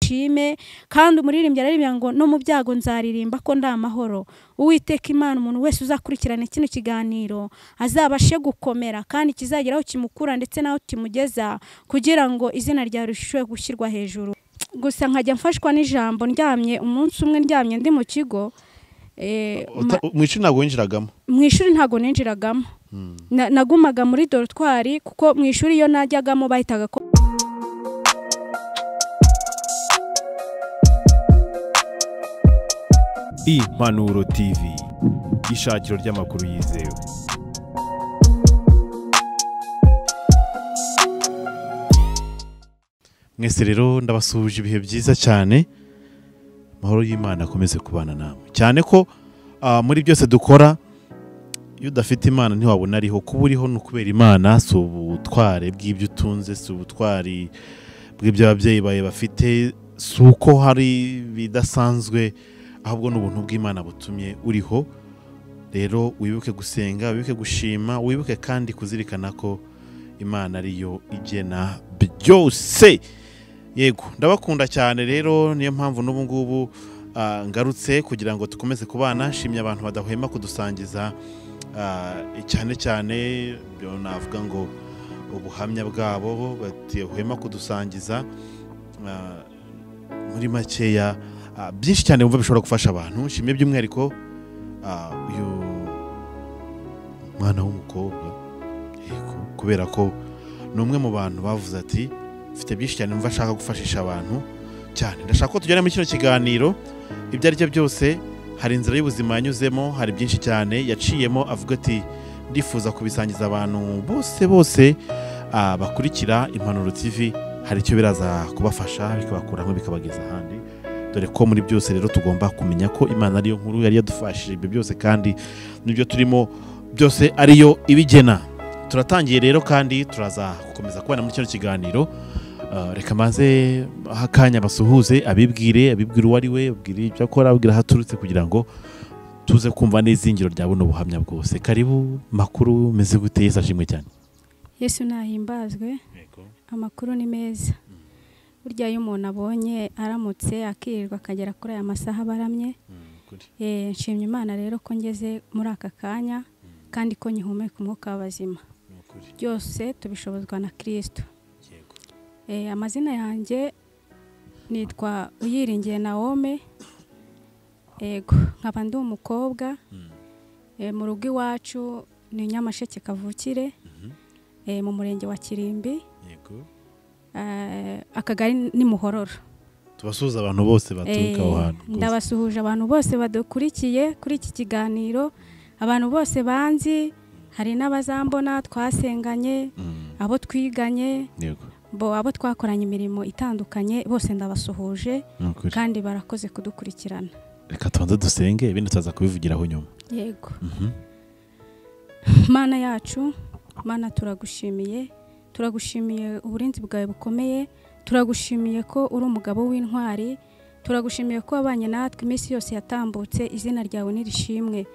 Nshime kandi umuririmbyi araririmba ngo no mu byago nzaririmba ko ndi amahoro. Uwiteka Imana, umuntu wese uzakurikirana kino kiganiro azabashe gukomera kandi kizageraho kimukura ndetse naho kimugeza, kugira ngo izina ryawe rishobore gushyirwa hejuru. Gusa nkajya mfashwa n'ijambo. Ndyamye umunsi umwe, ndyamye ndi mu kigo, Mu ishuri ntabwo winjiragamo? Mu ishuri ntabwo ninjiragamo. Nagumaga muri dortoir, kuko mu ishuri iyo najyagamo bahitaga ko Impanuro TV, ishakiro ry'amakuru yizewe. Mwese rero ndabasuhuje, ibihe byiza cyane, amahoro y'Imana akomeze kubana namwe, cyane ko muri byose dukora iyo udafite Imana ntiwabona ariho. Kuba uriho ni ukubera Imana, si ubutware bw'ibyo utunze, si ubutwari bw'ibyo ababyeyi bawe bafite, si uko hari bidasanzwe, ahubwo ni ubuntu bw'Imana butumye uriho. Rero wibuke gusenga, wibuke gushima, wibuke kandi kuzirikana ko Imana ariyo igena byose. Yego, ndabakunda cyane rero, niyo mpamvu n'ubu ngubu ngarutse kugira ngo dukomeze kubana. Nshimye abantu badahwema kudusangiza, cyane cyane byo navuga ngo ubuhamya bwabo badahwema kudusangiza, muri makeya byinshi cyane bumva bishobora gufasha abantu. Nshimye by'umwihariko uyu mwana w'umukobwa, yego, kubera ko ni umwe mu bantu bavuze ati mfite byinshi cyane numva ashaka gufashisha abantu cyane. Ndashaka ko tujyana muri kino kiganiro. Ibyo ari byo byose hari inzira y'ubuzima yanyuzemo, hari byinshi cyane yaciyemo, avuga ati ndifuza kubisangiza abantu bose bose bakurikira Impanuro TV, hari icyo biraza kubafasha bikabakuramo bikabageza ahandi. Dore ko muri byose rero tugomba kumenya ko Imana ariyo nkuru, yari yadufashije ibyo byose, kandi n'ibyo turimo byose ariyo ibigena. Turatangiye rero kandi turaza gukomeza kubana muri kino kiganiro. Reka maze akanya basuhuze, abibwire uwo ari we, abibwire ibyo akora, abibwire aho aturutse, kugira ngo tuze kumva n'izingiro rya buno buhamya bwose. Karibu. Makuru meze gute? Yesu ashimwe cyane. Yesu nahimbazwe. Amakuru ni meza. Burya iyo umuntu abonye aramutse akirirwa akagera kuri aya masaha baramye, nshimye Imana rero ko ngeze muri aka kanya kandi ko nyihumeka umwuka w'abazima. Byose tubishobozwa na Kristo. Amazina yanjye nitwa Uyiringiye Naome. Ego, nkaba ndi umukobwa. Mu rugo iwacu ni Nyamasheke kavukire, mu murenge wa Kirimbi. Akagari ni Muhororo. Tubasuhuza abantu bose baturuka aho hantu. Ndabasuhuje abantu bose badukurikiye kuri iki kiganiro, abantu bose banzi, hari n'abazambona twasenganye, abo twiganye, bo abo twakoranye imirimo itandukanye, bose ndabasuhuje kandi barakoze kudukurikirana. Reka tubanze dusenge, ibindi tuzaza kubivugiraho nyuma. Yego. Mana yacu, Mana turagushimiye, turagushimiye uburinzi bwawe bukomeye, turagushimiye ko uri umugabo w'intwari, turagushimiye ko wabanye natwe iminsi yose yatambutse, izina ryawe nirishimwe.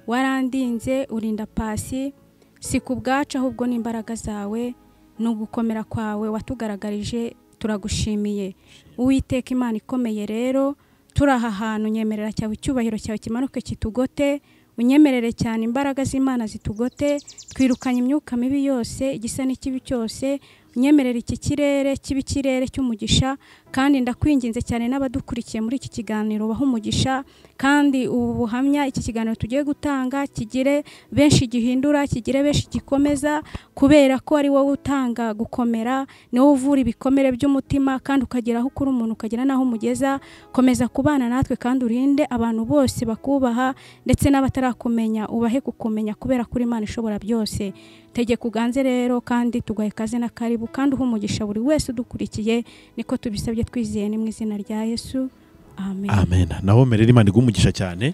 Warandinze urinda Pasi, si ku bwacu ahubwo n'imbaraga zawe n'ugukomera kwawe watugaragarije, turagushimiye. Uwiteka Imana ikomeye rero, turi aha hantu, nyemerera cyawe icyubahiro cyawe kimanuke kitugote, unyemerere cyane imbaraga z'Imana zitugote, twirukanye imyuka mibi yose, igisa n'ikibi cyose, unyemerere iki kirere kibi kirere cy'umugisha. Kandi ndakwinginze cyane n'abadukurikiye muri iki kiganiro baha umugisha, kandi ubu buhamya iki kiganiro tugiye gutanga kigire benshi gihindura, kigire benshi gikomeza, kubera ko ari wowe utanga gukomera, ni wowe uvura ibikomere by'umutima, kandi ukagera aho ukura umuntu ukagera naho umugeza. Komeza kubana natwe kandi urinde abantu bose bakubaha ndetse n'abatarakumenya ubahe kukumenya, kubera kuri Imana ishobora byose. Tegeka uganze rero kandi tugahe kaze na karibu, kandi uha umugisha buri wese udukurikiye, niko tubisabye twizeye ni mu izina rya Yesu. Amen. Amen. Naho merera Imana igumugisha cyane.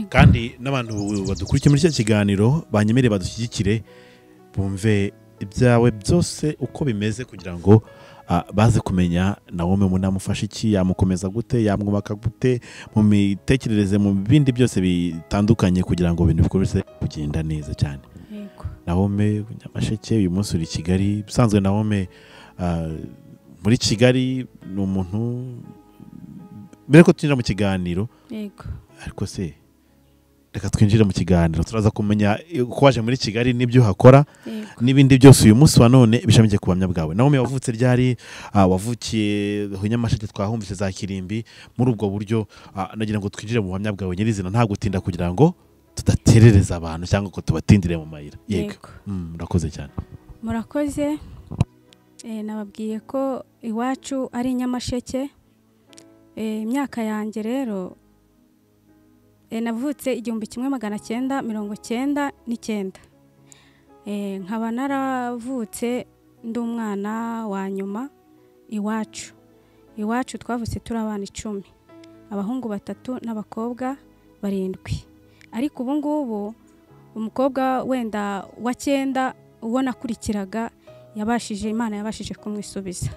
Kandi n'abantu badukurikiye muri iki kiganiro banyemere badushyigikire, bumve ibyawe byose uko bimeze, kugira ngo baze kumenya Naome munamufasha iki, yamukomeza gute, yamwubaka gute mu mitekerereze, mu bindi byose bitandukanye, kugira ngo ibintu bikomeze kugenda neza cyane. Naome Nyamasheke, uyu munsi uri Kigali. Ubusanzwe Naome muri Kigali ni umuntu Mbere ko twinjira mu kiganiro, Yego. ariko se reka twinjire mu kiganiro, turaza kumenya uko waje muri Kigali n'ibyo uhakora n'ibindi byose uyu munsi wa none bishamikiye ku buhamya bwawe. Naomi, wavutse ryari? Wavukiye Nyamasheke, twahumvise za Kirimbi. Muri ubwo buryo nagira ngo twinjire mu buhamya bwawe nyirizina, nta gutinda, kugira ngo tudaterereza abantu cyangwa ko tubatindire mu mayira. Yego. Murakoze cyane. Murakoze. Nababwiye ko iwacu ari Nyamasheke. Imyaka yanjye rero, navutse 1999. Nkaba naravutse ndi umwana wa nyuma iwacu. Iwacu twavutse turi abana 10, abahungu 3 n'abakobwa 7. Ariko ubu ngubu umukobwa wenda wa 9 uwo nakurikiraga yabashije, Imana yabashije kumwisubiza.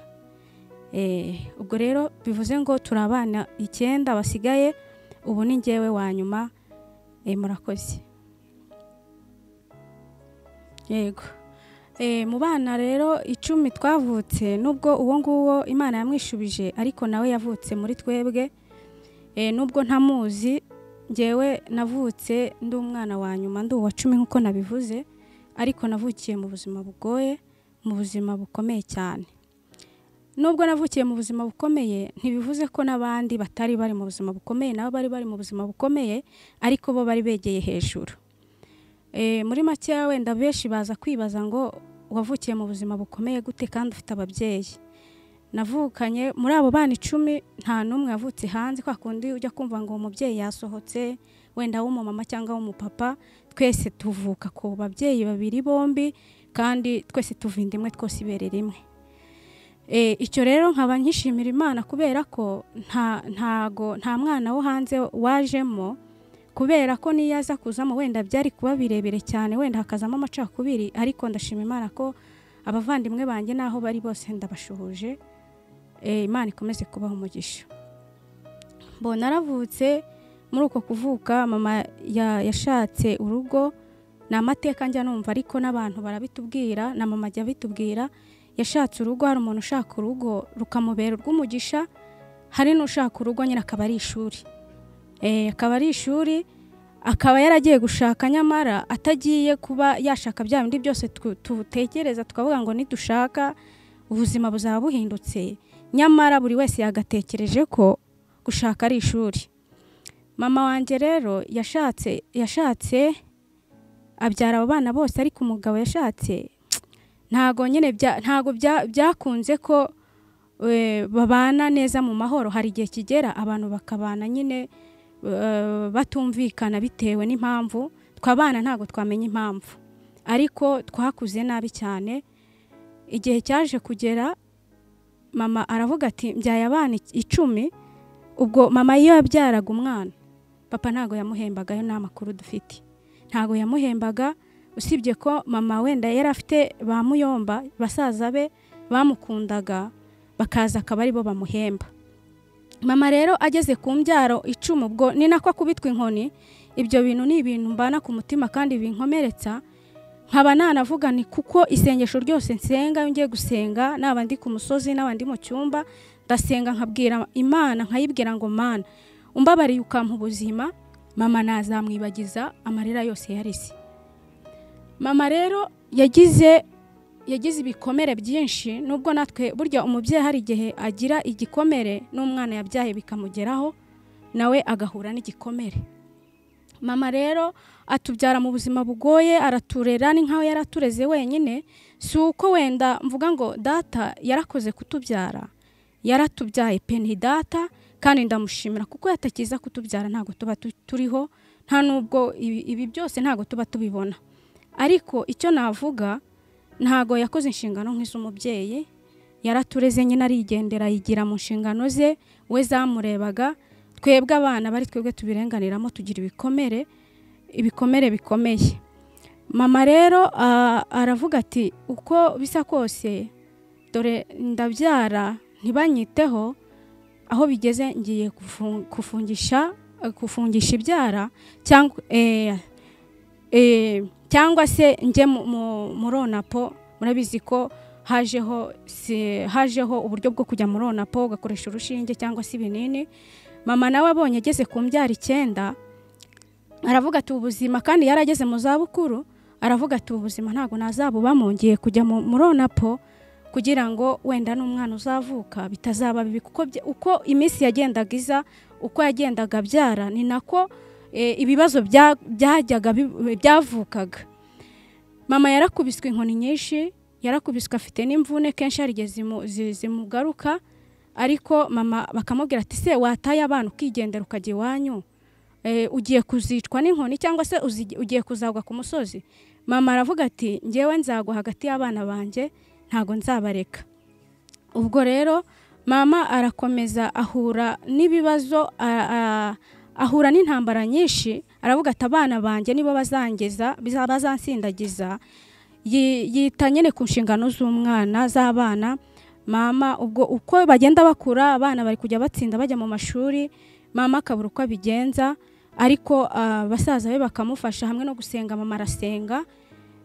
Ubwo rero bivuze ngo turi abana 9 basigaye, ubu ni njyewe wa nyuma. Murakoze. Yego. Mu bana rero 10 twavutse, nubwo uwo nguwo Imana yamwishubije, ariko nawe yavutse muri twebwe. Nubwo ntamuzi, njyewe navutse ndi umwana wa nyuma, ndi uwa 10 nkuko nabivuze, ariko navukiye mu buzima bugoye, mu buzima bukomeye cyane. Nubwo navukiye mu buzima bukomeye, ntibivuze ko n'abandi batari bari mu buzima bukomeye, nabo bari bari mu buzima bukomeye, ariko bo bari begeye hejuru. Muri make wenda benshi baza kwibaza ngo wavukiye mu buzima bukomeye gute kandi ufite ababyeyi. Navukanye muri abo bana 10 nta n'umwe yavutse hanze, kwa kundi ujya kumva ngo umubyeyi yasohotse, wenda w'umumama cyangwa w'umupapa. Twese tuvuka ku babyeyi babiri bombi, kandi twese tuva inda imwe, twose ibere rimwe. Icyo rero nkaba nkishimira Imana kubera ko nta mwana wo hanze wajemo, kubera ko niyo aza kuzamo wenda byari kuba birebire cyane, wenda hakazamo amacakubiri. Ariko ndashima Imana ko abavandimwe banjye naho bari bose ndabashuhuje. Imana ikomeze kubaha umugisha. Bo naravutse, muri uko kuvuka mama yashatse urugo, ni amateka njya numva ariko n'abantu barabitubwira, na mama ajya abitubwira. Yashatse urugo, hari umuntu ushaka urugo rukamubera urw'umugisha, hari n'ushaka urugo nyine akaba ari ishuri. Akaba ari ishuri, akaba yaragiye gushaka nyamara atagiye kuba yashaka bya bindi byose tutekereza tukavuga ngo nidushaka ubuzima buzaba buhindutse, nyamara buri wese yagatekereje ko gushaka ari ishuri. Mama wanjye rero yashatse abyara abo bana bose, ariko umugabo yashatse ntago nyine ntago byakunze ko babana neza mu mahoro. Hari igihe kigera abantu bakabana nyine batumvikana bitewe n'impamvu, twabana ntago twamenya impamvu, ariko twakuze nabi cyane. Igihe cyaje kugera mama aravuga ati mbyaye abana 10. Ubwo mama iyo yabyaraga umwana, papa ntago yamuhembaga, ayo ni amakuru dufite, ntago yamuhembaga, usibye ko mama wenda yari afite ba muyomba basaza be bamukundaga, bakaza akaba aribo bamuhemba. Mama rero ageze ku mbyaro 10, ubwo ni nako akubitwa inkoni. Ibyo bintu ni ibintu mbana ku mutima kandi binkomeretsa, nkaba nanavuga ni kuko isengesho ryose nsenga, iyo ngiye gusenga naba ndi ku musozi naba ndi mu cyumba, ndasenga nkabwira Imana, nkayibwira ngo Mana umbabariye ukampa ubuzima, mama nazamwibagiza amarira yose yarise. Mama rero yagize ibikomere byinshi, nubwo natwe burya umubyeyi hari igihe agira igikomere n'umwana yabyaye bikamugeraho nawe agahura n'igikomere. Mama rero atubyara mu buzima bugoye, araturera ni nkaho yaratureze wenyine. Si uko wenda mvuga ngo data yarakoze kutubyara, yaratubyaye pe, ni data, kandi ndamushimira kuko yatakiza kutubyara ntago tuba turiho, nta nubwo ibi byose ntago tuba tubibona. Ariko icyo navuga, ntago yakoze inshingano nk'iz'umubyeyi, yaratureze nyine arigendera yigira mu nshingano ze, we zamurebaga. Twebwe abana bari twebwe tubirenganiramo, tugira ibikomere bikomeye. Mama rero aravuga ati uko bisa kose dore ndabyara ntibanyiteho, aho bigeze ngiye kufungisha ibyara cyangwa se njye mu Onapo. Murabizi ko hajeho uburyo bwo kujya muri Onapo ugakoresha urushinge cyangwa se ibinini. Mama nawe abonye ageze ku mbyaro 9 aravuga ati ubuzima, kandi yarageze mu zabukuru, aravuga ati ubuzima ntago nazabubamo, ngiye kujya muri onapo kugira ngo wenda n'umwana uzavuka bitazaba bibi, kuko uko iminsi yagendaga iza, uko yagendaga abyara, ni nako ibibazo byajyaga byavukaga. Mama yarakubiswe inkoni nyinshi, yarakubiswe afite n'imvune kenshi harigeze zimugaruka, ariko mama bakamubwira ati se wataye abana ukigendera ukajya iwanyu, ugiye kuzicwa n'inkoni cyangwa se ugiye kuzagwa ku musozi. Mama aravuga ati ngewe nzagwa hagati y'abana banjye, ntago nzabareka. Ubwo rero mama arakomeza ahura n'ibibazo, ahura n'intambara nyinshi, aravuga ati abana banjye nibo bazangeza, bazansindagiza. Yita nyine ku nshingano z'umwana z'abana. Mama ubwo uko bagenda bakura, abana bari kujya batsinda bajya mu mashuri, mama akabura uko abigenza, ariko basaza be bakamufasha hamwe no gusenga. Mama arasenga,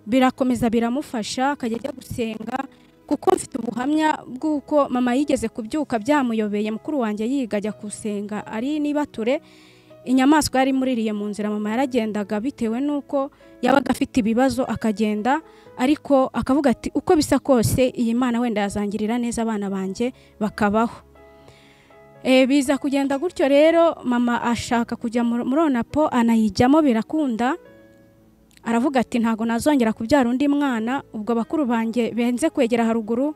birakomeza biramufasha, akajya ajya gusenga, kuko mfite ubuhamya bw'uko mama yigeze kubyuka byamuyobeye, mukuru wanjye yiga ajya gusenga ari nibature, inyamaswa yari muririye mu nzira. Mama yaragendaga bitewe n'uko yabaga afite ibibazo akagenda, ariko akavuga ati uko bisa kose iyi Mana wenda yazangirira neza abana banjye bakabaho. Biza kugenda gutyo rero, mama ashaka kujya muri onapo, anayijyamo birakunda. Aravuga ati ntago nazongera kubyara undi mwana. Ubwo bakuru banjye benze kwegera haruguru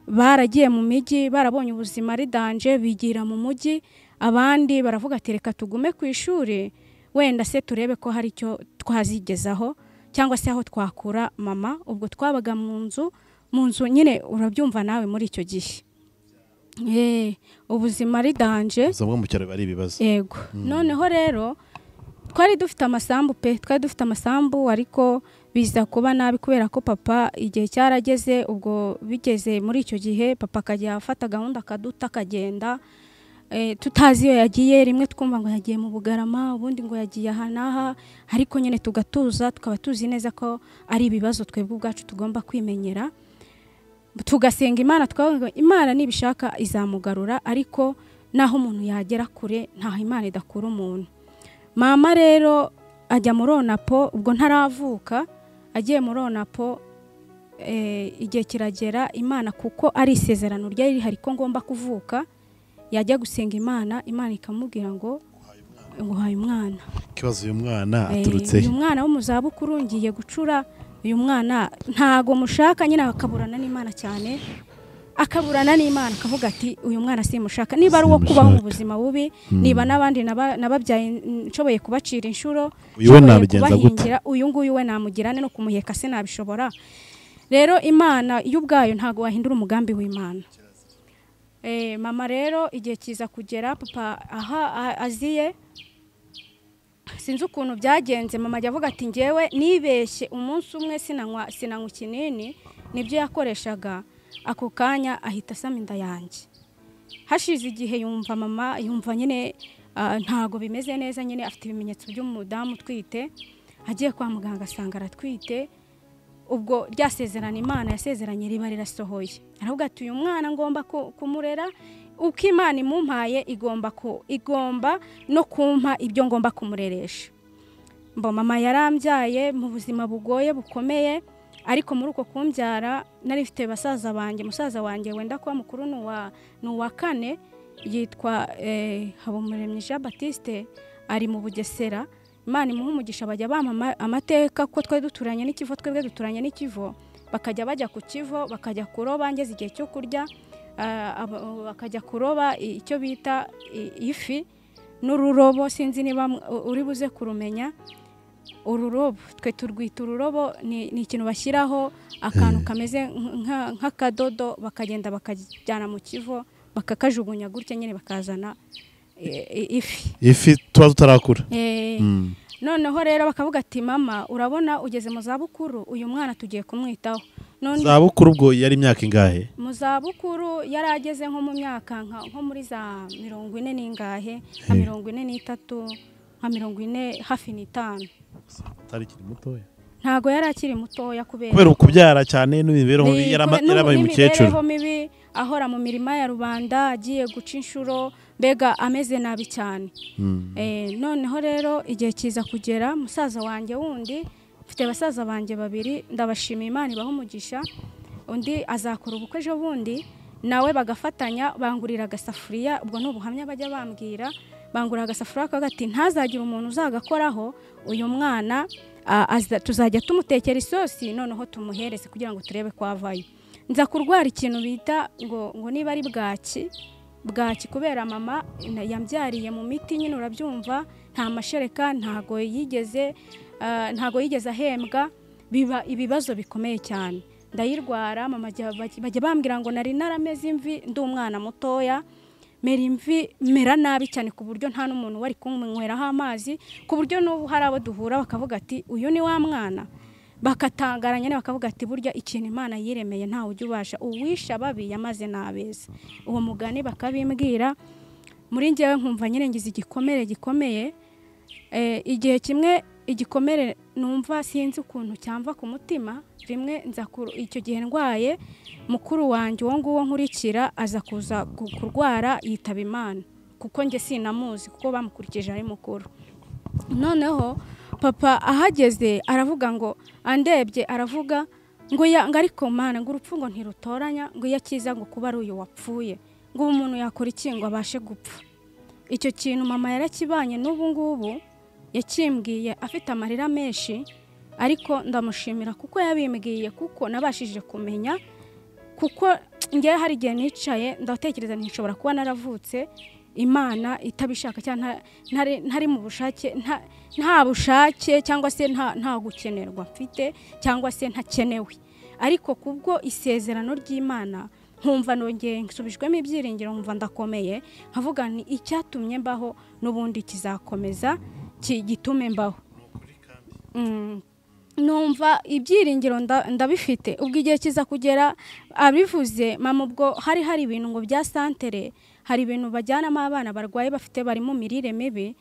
baragiye mu mijyi, barabonye ubuzima ari danje, bigira mu mujyi. Abandi baravuga ati reka tugume ku ishuri, wenda se turebe ko hari icyo twazigezaho cyangwa se aho twakura mama. Ubwo twabaga mu nzu nyine urabyumva nawe muri icyo gihe ubuzima ari danje, ubuzima mu cyaro ari ibibazo. Yego. Noneho rero twari dufite amasambu pe, twari dufite amasambu, ariko biza kuba nabi kubera ko papa igihe cyarageze, ubwo bigeze muri icyo gihe papa akajya afata gahunda akaduta akagenda, tutazi iyo yagiye. Rimwe twumva ngo yagiye mu Bugarama, ubundi ngo yagiye aha n'aha, ariko nyine tugatuza, tukaba tuzi neza ko ari ibibazo twebwe ubwacu tugomba kwimenyera, tugasenga Imana, tukavuga Imana nibishaka izamugarura, ariko naho umuntu yagera kure ntaho Imana idakura umuntu. Mama rero ajya muri onapo, ubwo ntaravuka, agiye muri onapo, igihe kiragera Imana kuko ari isezerano ryari rihari ko ngomba kuvuka, yajya gusenga Imana, Imana ikamubwira ngo nguhaye umwana. Kibazo uyu mwana aturutse uyu mwana wo mu zabukuru ngiye gucura, uyu mwana ntago mushaka nyine. Akaburana n'Imana cyane, akaburana n'Imana akavuga ati uyu mwana simushaka, niba ari uwo kubaho mu buzima bubi, niba n'abandi nababyaye nshoboye kubacira inshuro, uyu we nabigenza gute, uyu nguyu we namugirane no kumuheka sinabishobora. Rero Imana yo ubwayo ntago wahindura umugambi w'Imana. Mama rero igihe kiza kugera, papa aha aziye, sinzi ukuntu byagenze, mama ajya avuga ati ngewe nibeshye umunsi umwe sinanywa ikinini, nibyo yakoreshaga, ako kanya ahita asama inda yanjye. Hashize igihe yumva mama yumva nyine ntago bimeze neza, nyine afite ibimenyetso by'umudamu utwite, agiye kwa muganga asanga aratwite. Ubwo ryasezerana Imana yasezeranye riba rirasohoye, aravuga ati uyu mwana ngomba kumurera uko Imana imumpaye, igomba no kumpa ibyo ngomba kumureresha. Mbo mama yarambyaye mu buzima bugoye bukomeye, ariko muri uko kumbyara nari mfite basaza banjye. Musaza wanjye wenda kuba mukuru ni uwa kane, yitwa Habumuremyi Jean Baptiste, ari mu Bugesera. Imana imuha umugisha, bajya bampa amateka ko twari duturanye n'ikivo, twebwe duturanye n'ikivo, bakajya bajya ku kivo bakajya kuroba, ngeze igihe cyo kurya bakajya kuroba icyo bita ifi n'ururobo, sinzi niba uri buze kurumenya. Ururobo twe turwita ururobo, ni ikintu bashyiraho akantu kameze nk'akadodo, bakagenda bakajyana mu kivo bakakajugunya gutya nyine, bakazana ifi tuba tutarakura. Noneho rero bakavuga ati mama urabona ugeze mu zabukuru, uyu mwana tugiye kumwitaho. Zabukuru ubwo yari imyaka ingahe? Mu zabukuru yari ageze nko mu myaka nko muri za 40 n'ingahe, nka 43, nka 40 hafi 5. Atari kiri mutoya. Ntago yari akiri mutoya kubera ukubyara cyane n'imibereho mibi, yarabaye umukecuru. Imibereho mibi, ahora mu mirima ya rubanda, agiye guca inshuro, mbega ameze nabi cyane. Noneho rero igihe kiza kugera musaza wanjye wundi, mfite basaza banjye babiri, ndabashima Imana ibaha umugisha, undi azakora ubukwe ejo bundi nawe bagafatanya bangurira agasafuriya. Ubwo ni ubuhamya bajya bambwira, bangurira agasafuriya kagati ntazagira umuntu uzagakoraho, uyu mwana tuzajya tumutekera isosi noneho tumuhereze kugira ngo turebe ko avayo. Nza kurwara ikintu bita ngo niba ari bwaki kubera mama yambyariye mu miti nyine urabyumva, nta mashereka, ntago yigeze ahembwa, biba ibibazo bikomeye cyane. Ndayirwara, mama bajya bambwira ngo nari narameze imvi ndi umwana mutoya, mera imvi mera nabi cyane ku buryo nta n'umuntu wari kunyweraho amazi, ku buryo n'ubu hari abo duhura bakavuga ati uyu ni wa mwana, bakatangaranya bakavuga ati burya ikintu Imana yiremeye ntawe ujya ubasha, uwisha babi yamaze nabeza. Uwo mugani bakabimbwira, muri njyewe nkumva nyine ngize igikomere gikomeye. Igihe kimwe igikomere numva sinzi ukuntu cyamva ku mutima, rimwe nza icyo gihe ndwaye, mukuru wanjye uwo nguwo nkurikira aza kuza kurwara yitaba Imana, kuko njye sinamuzi kuko bamukurikije ari mukuru. Noneho papa ahageze aravuga ngo andebye aravuga ngo ngo ariko Mana ngo urupfu ngo ntirutoranya, ngo iyo akiza ngo kuba ari uyu wapfuye, ngo umuntu yakora iki ngo abashe gupfa. Icyo kintu mama yarakibanye n'ubu ngubu yakimbwiye afite amarira menshi, ariko ndamushimira kuko yabimbwiye, kuko nabashije kumenya, kuko ngewe hari igihe nicaye ndatekereza nshobora kuba naravutse Imana itabishaka cyangwa ntari mu bushake, nta bushake cyangwa se nta gukenerwa mfite cyangwa se ntakenewe, ariko kubwo isezerano ry'Imana nkumva nongeye nsubijwemo ibyiringiro, nkumva ndakomeye, nkavuga nti icyatumye mbaho n'ubundi kizakomeza gitume mbaho. Numva ibyiringiro ndabifite. Ubwo igihe kiza kugera abivuze mama, ubwo hari ibintu ngo bya santere, hari ibintu bajyanamo abana barwaye bafite bari mu mirire mibi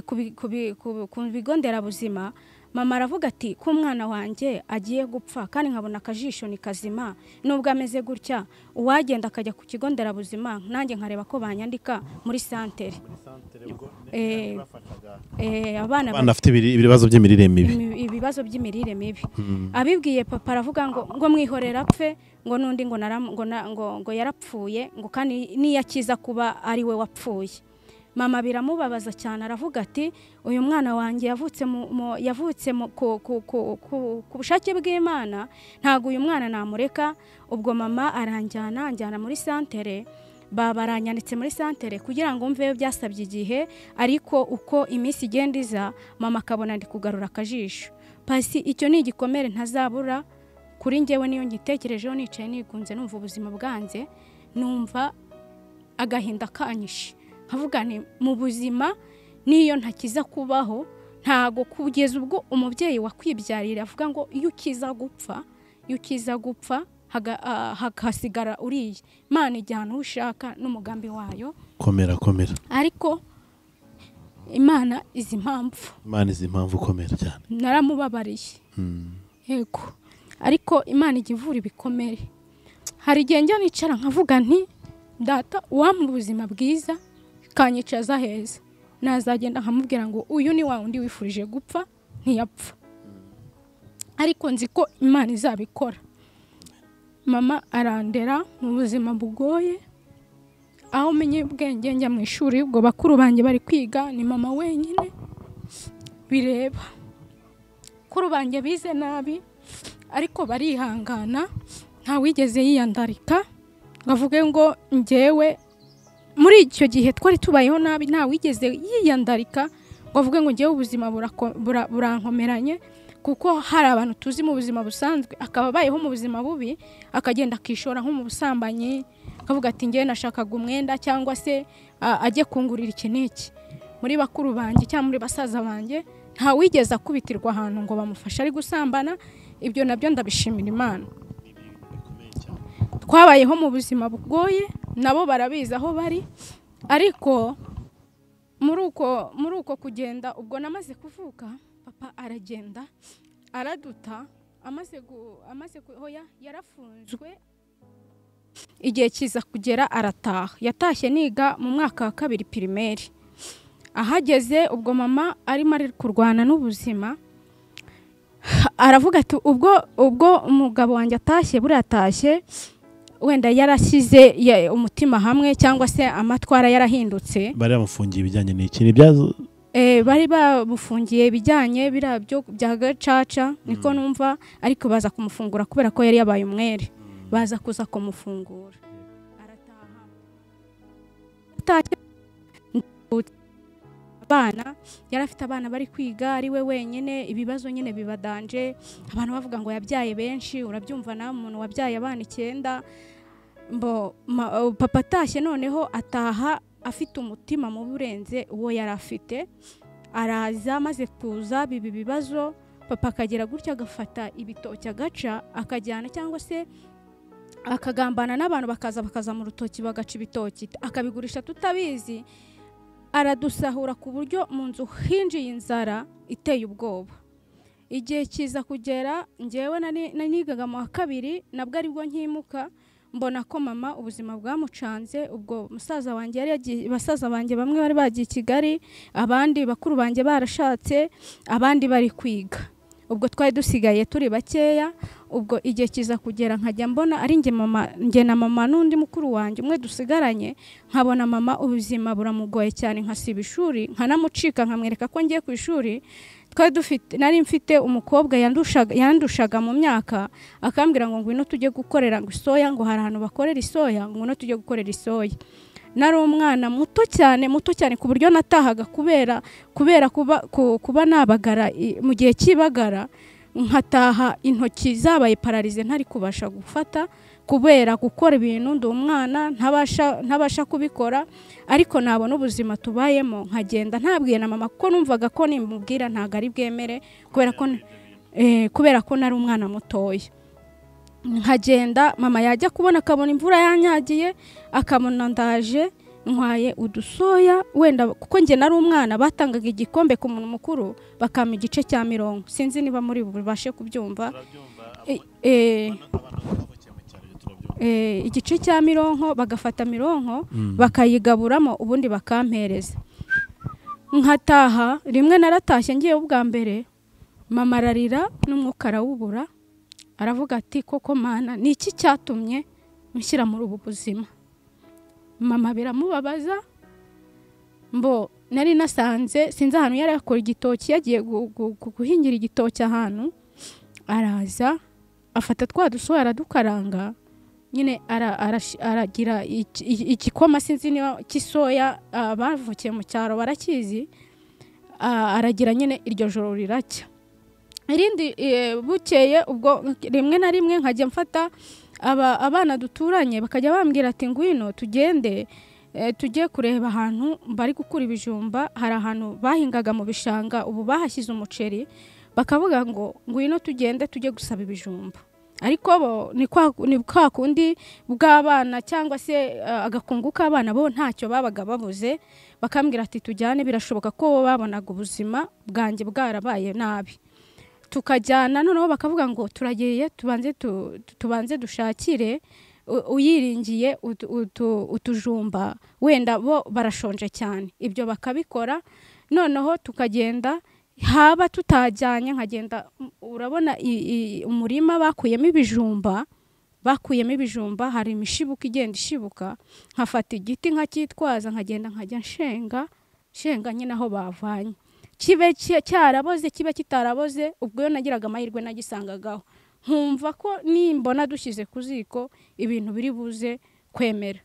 ku bigo nderabuzima. Mama aravuga ati ko umwana wanjye agiye gupfa kandi nkabona akajisho ni kazima nubwo ameze gutya, uwagenda akajya ku kigo nderabuzima nanjye nkareba ko banyandika muri santere. Abana bafite ibibazo by'imirire mibi, ibibazo by'imirire mibi. Abibwiye papa aravuga ngo mwihorera apfe, ngo nundi ngo yarapfuye, ngo kandi niyakiza kuba ari we wapfuye. Mama biramubabaza cyane aravuga ati uyu mwana wanjye yavutse ku bushake bw'Imana, ntago uyu mwana namureka. Ubwo mama aranjyana anjyana muri santere, babaranyanditse muri santere kugira ngo mveyo, byasabye igihe, ariko uko iminsi igenda iza mama akabona ndi kugarura akajisho. Pasi icyo ni igikomere ntazabura kuri njyewe, niyo ngitekerejeho nicaye nigunze numva ubuzima bwanze, numva agahinda kanyishe, nkavuga nti mu buzima niyo ntakiza kubaho, ntago kugeza ubwo umubyeyi wakwibyarira avuga ngo iyo ukiza gupfa hagasigara uriye. Imana ijyana ushaka n'umugambi wayo. Komera komera. Ariko Imana izi impamvu. Imana izi impamvu, komera cyane. Naramubabariye. Yego. Ariko Imana ijya ivura ibikomere. Hari igihe njya nicara nkavuga nti data uwampa ubuzima bwiza kanyicaza heza, nazagenda nkamubwira ngo uyu ni wa undi wifurije gupfa ntiyapfa. Ariko nzi ko Imana izabikora. Mama arandera mu buzima bugoye, aho menye ubwenge njya mu ishuri, ubwo bakuru banjye bari kwiga ni mama wenyine bireba. Bakuru banjye bize nabi ariko barihangana, nta wigeze yiyandarika ngavuge ngo njyewe muri icyo gihe twari tubayeho nabi, nta wigeze yiyandarika ngo avuge ngo njyewe ubuzima burankomeranye, kuko hari abantu tuzi mu buzima busanzwe akaba abayeho mu buzima bubi akagenda akishora nko mu busambanyi, akavuga ati njyewe nashakaga umwenda cyangwa se ajye kungurira iki n'iki. Muri bakuru banjye cyangwa muri basaza banjye nta wigeze akubitirwa ahantu ngo bamufashe ari gusambana, ibyo nabyo ndabishimira Imana. Twabayeho mu buzima bugoye, nabo barabizi aho bari, ariko muri uko kugenda ubwo namaze kuvuka papa aragenda araduta, amaze hoya yarafunzwe Igihe kiza kugera arataha. Yatashye niga mu mwaka wa 2 primaire. Ahageze ubwo mama arimo ari kurwana n'ubuzima, aravuga ati ubwo umugabo wanjye atashye, buriya atashye wenda yarashyize umutima hamwe cyangwa se amatwara yarahindutse. Bari bamufungiye ibijyanye n'iki? Ni bya Bari bamufungiye ibijyanye biriya byo bya gacaca, niko numva, ariko baza kumufungura kubera ko yari yabaye umwere. Baza kuza kumufungura, arataha. Atashye abana, yari afite abana bari kwiga ari we wenyine, ibibazo nyine bibadanje, abantu bavuga ngo yabyaye benshi, urabyumva na umuntu wabyaye abana 9. Mbo papa atashye noneho ataha afite umutima mubi urenze uwo yari afite. Araza, amaze kuza bibi bibazo, papa akagera gutya agafata ibitoki agaca akajyana, cyangwa se akagambana n'abantu bakaza mu rutoki bagaca ibitoki akabigurisha tutabizi. Aradusahura ku buryo mu nzu hinjiye inzara iteye ubwoba. Igihe kiza kugera, njyewe nanigaga mu wa 2, nabwo aribwo nkimuka, mbona ko mama ubuzima bwamucanze. Ubwo musaza wanjye yari yagiye, basaza banjye bamwe bari bagiye i Kigali, abandi bakuru banjye barashatse, abandi bari kwiga. Ubwo twari dusigaye turi bakeya. Ubwo igihe kiza kugera nkajya mbona ari njye mama, njye na mama n'undi mukuru wanjye umwe dusigaranye, nkabona mama ubuzima buramugoye cyane, nkasiba ishuri, nkanamucika, nkamwereka ko ngiye ku ishuri. Twari dufite, nari mfite umukobwa yandushaga mu myaka, akambwira ngo ngwino tujye gukorera ngo isoya, ngo hari ahantu bakorera isoya, ngo ngwino tujye gukorera isoya. Nari umwana muto cyane, muto cyane, ku buryo natahaga kubera kuba nabagara mu gihe cy'ibagara, nkataha intoki zabaye pararize, ntari kubasha gufata kubera gukora ibintu, ndi umwana ntabasha kubikora. Ariko nabona ubuzima tubayemo nkagenda ntabwiye na mama, kuko numvaga ko nimubwira ntago ari bwemere, kubera ko nari umwana mutoya. Nkagenda, mama yajya kubona akabona imvura yanyagiye, akabona ndaje ntwaye udusoya, wenda kuko njye nari umwana batangaga igikombe ku muntu mukuru bakampa igice cya 40. Sinzi niba muri bubashe kubyumva. Igice cya 40 bagafata 40 bakayigaburamo, ubundi bakampereza. Nkataha, rimwe naratashye ngiye ubwa mbere, mama ararira n'umwuka arawubura, aravuga ati koko mana, ni iki cyatumye mushyira muri ubu buzima? Mama biramubabaza. Mbo nari nasanze sinzi ahantu yari yakora igitoki, yagiye guhingira igitoki ahantu, araza afata twa dusoya aradukaranga nyine, aragira igikoma, sinzi niba cy'isoya, bavukiye mu cyaro barakizi, aragira nyine iryo joro riracya. Irindi bukeye, ubwo rimwe na rimwe nkajya mfata abana duturanye, bakajya bambwira ati ngwino tugende tujye kureba ahantu bari gukura ibijumba, hari ahantu bahingaga mu bishanga ubu bahashyize umuceri, bakavuga ngo ngwino tugende tujye gusaba ibijumba. Ariko bo ni kwa kundi bw'abana cyangwa se agakungu k'abana, bo ntacyo babaga babuze, bakambwira ati tujyane, birashoboka ko babonaga ubuzima bwanjye bwarabaye nabi. Tukajyana, noneho bakavuga ngo turagiye tubanze dushakire uyiringiye utujumba, wenda bo barashonje cyane. Ibyo bakabikora, noneho tukagenda, haba tutajyanye nkagenda, urabona umurima bakuyemo ibijumba, hari imishibuka igenda ishibuka, nkafata igiti nkacyitwaza, nkagenda nkajya nshenga nyine aho bavanye, kibe cyaraboze kibe kitaraboze, ubwo yo nagiraga amahirwe nagisangagaho, nkumva ko nimbona dushyize ku ziko ibintu biri buze kwemera.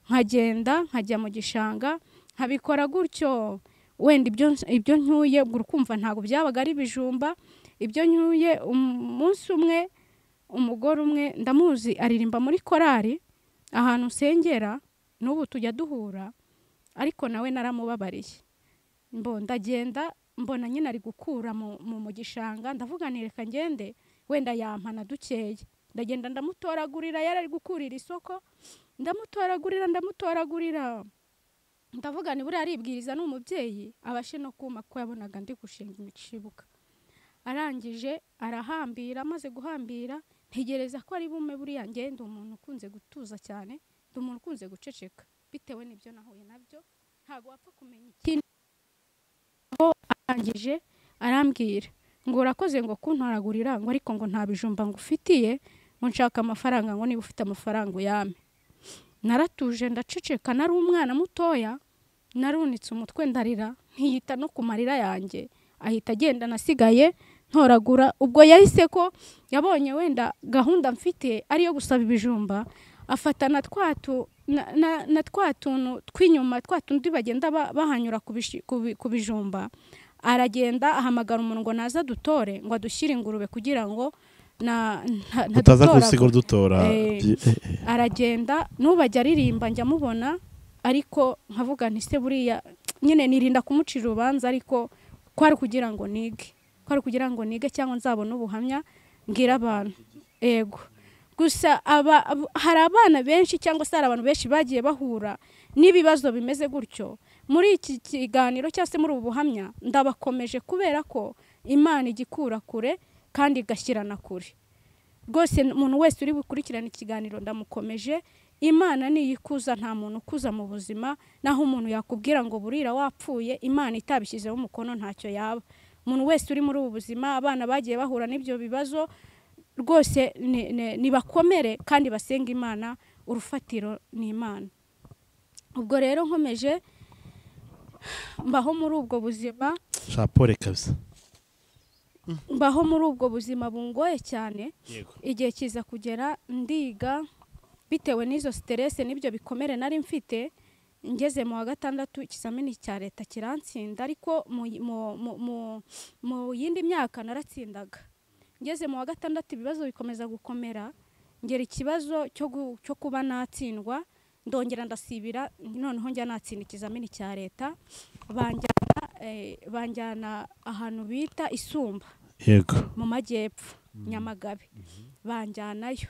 Nkagenda nkajya mu gishanga nkabikora gutyo, wenda ibyo ncyuye ukumva ntabwo byabaga ari ibijumba. Ibyo ncyuye umunsi umwe, umugore umwe ndamuzi aririmba muri korari ahantu nsengera, n'ubu tujya duhura, ariko nawe naramubabariye. Mbo ndagenda mbona nyine ari gukura mu gishanga, ndavuga nti reka ngende wenda yampana dukeye. Ndagenda ndamutoragurira, yari ari gukurira isoko, ndamutoragurira, ndavuga ni buriya aribwiriza n'umubyeyi abashe no kuma, ko yabonaga ndi gushinga imishibuka. Arangije arahambira, amaze guhambira Ntegereza ko ari bume. Buriya njye ndi umuntu ukunze gutuza cyane, ndi umuntu ukunze guceceka bitewe n'ibyo nahuye nabyo, ntabwo wapfa kumenya ikindi. Aho arangije arambwira ngo urakoze ngo kuntoragurira, ngo ariko ngo nta bijumba ngufitiye, ngo nshaka amafaranga, ngo niba ufite amafaranga uyame. Naratuje ndaceceka, nari umwana mutoya, narunitse umutwe ndarira, ntiyita no ku marira yanjye, ahita agenda, nasigaye ntoragura. Ubwo yahise ko yabonye wenda gahunda mfite ariyo gusaba ibijumba, afata na twa tuntu tw'inyuma, twa tundi bagenda bahanyura ku bijumba, aragenda ahamagara umuntu ngo naza dutore, ngo adushyire ingurube kugira ngo utaza gusiga dutora. Aragenda n'ubajya aririmba njya mubona, ariko nkavuga nti se buriya nyine nirinda kumucira urubanza, ariko kwari kugira ngo nige, kwari kugira ngo nige cyangwa nzabone ubuhamya mbwira abantu. Ego gusa hari abana benshi cyangwa se hari abantu benshi bagiye bahura n'ibibazo bimeze gutyo. Muri iki kiganiro cyangwa se muri ubu buhamya ndabakomeje, kubera ko Imana igikura kure kandi igashyirana kure. Rwose umuntu wese uri bukurikirana ikiganiro ndamukomeje, Imana niyikuza, nta muntu ukuza mu buzima. Naho umuntu yakubwira ngo burira wapfuye, Imana itabishyizeho umukono ntacyo yaba. Umuntu wese uri muri ubu buzima, abana bagiye bahura n'ibyo bibazo, rwose nibakomere kandi basenga Imana, urufatiro ni Imana. Ubwo rero nkomeje mbaho muri ubwo buzima, Shapore kabisa, mbaho muri ubwo buzima bungoye cyane. Igihe kiza kugera ndiga, bitewe n'izo stress n'ibyo bikomere nari mfite, ngeze mu wa gatandatu ikizamini cya leta kirantsinda, ariko mu yindi myaka naratsindaga. Ngeze mu wa gatandatu ibibazo bikomeza gukomera, ngera ikibazo cyo kuba natsindwa, ndongera ndasibira, noneho njya natsinda ikizamini cya leta, banjyana ahantu bita Isumba. Yego, mu majyepfo Nyamagabe, banjyanayo.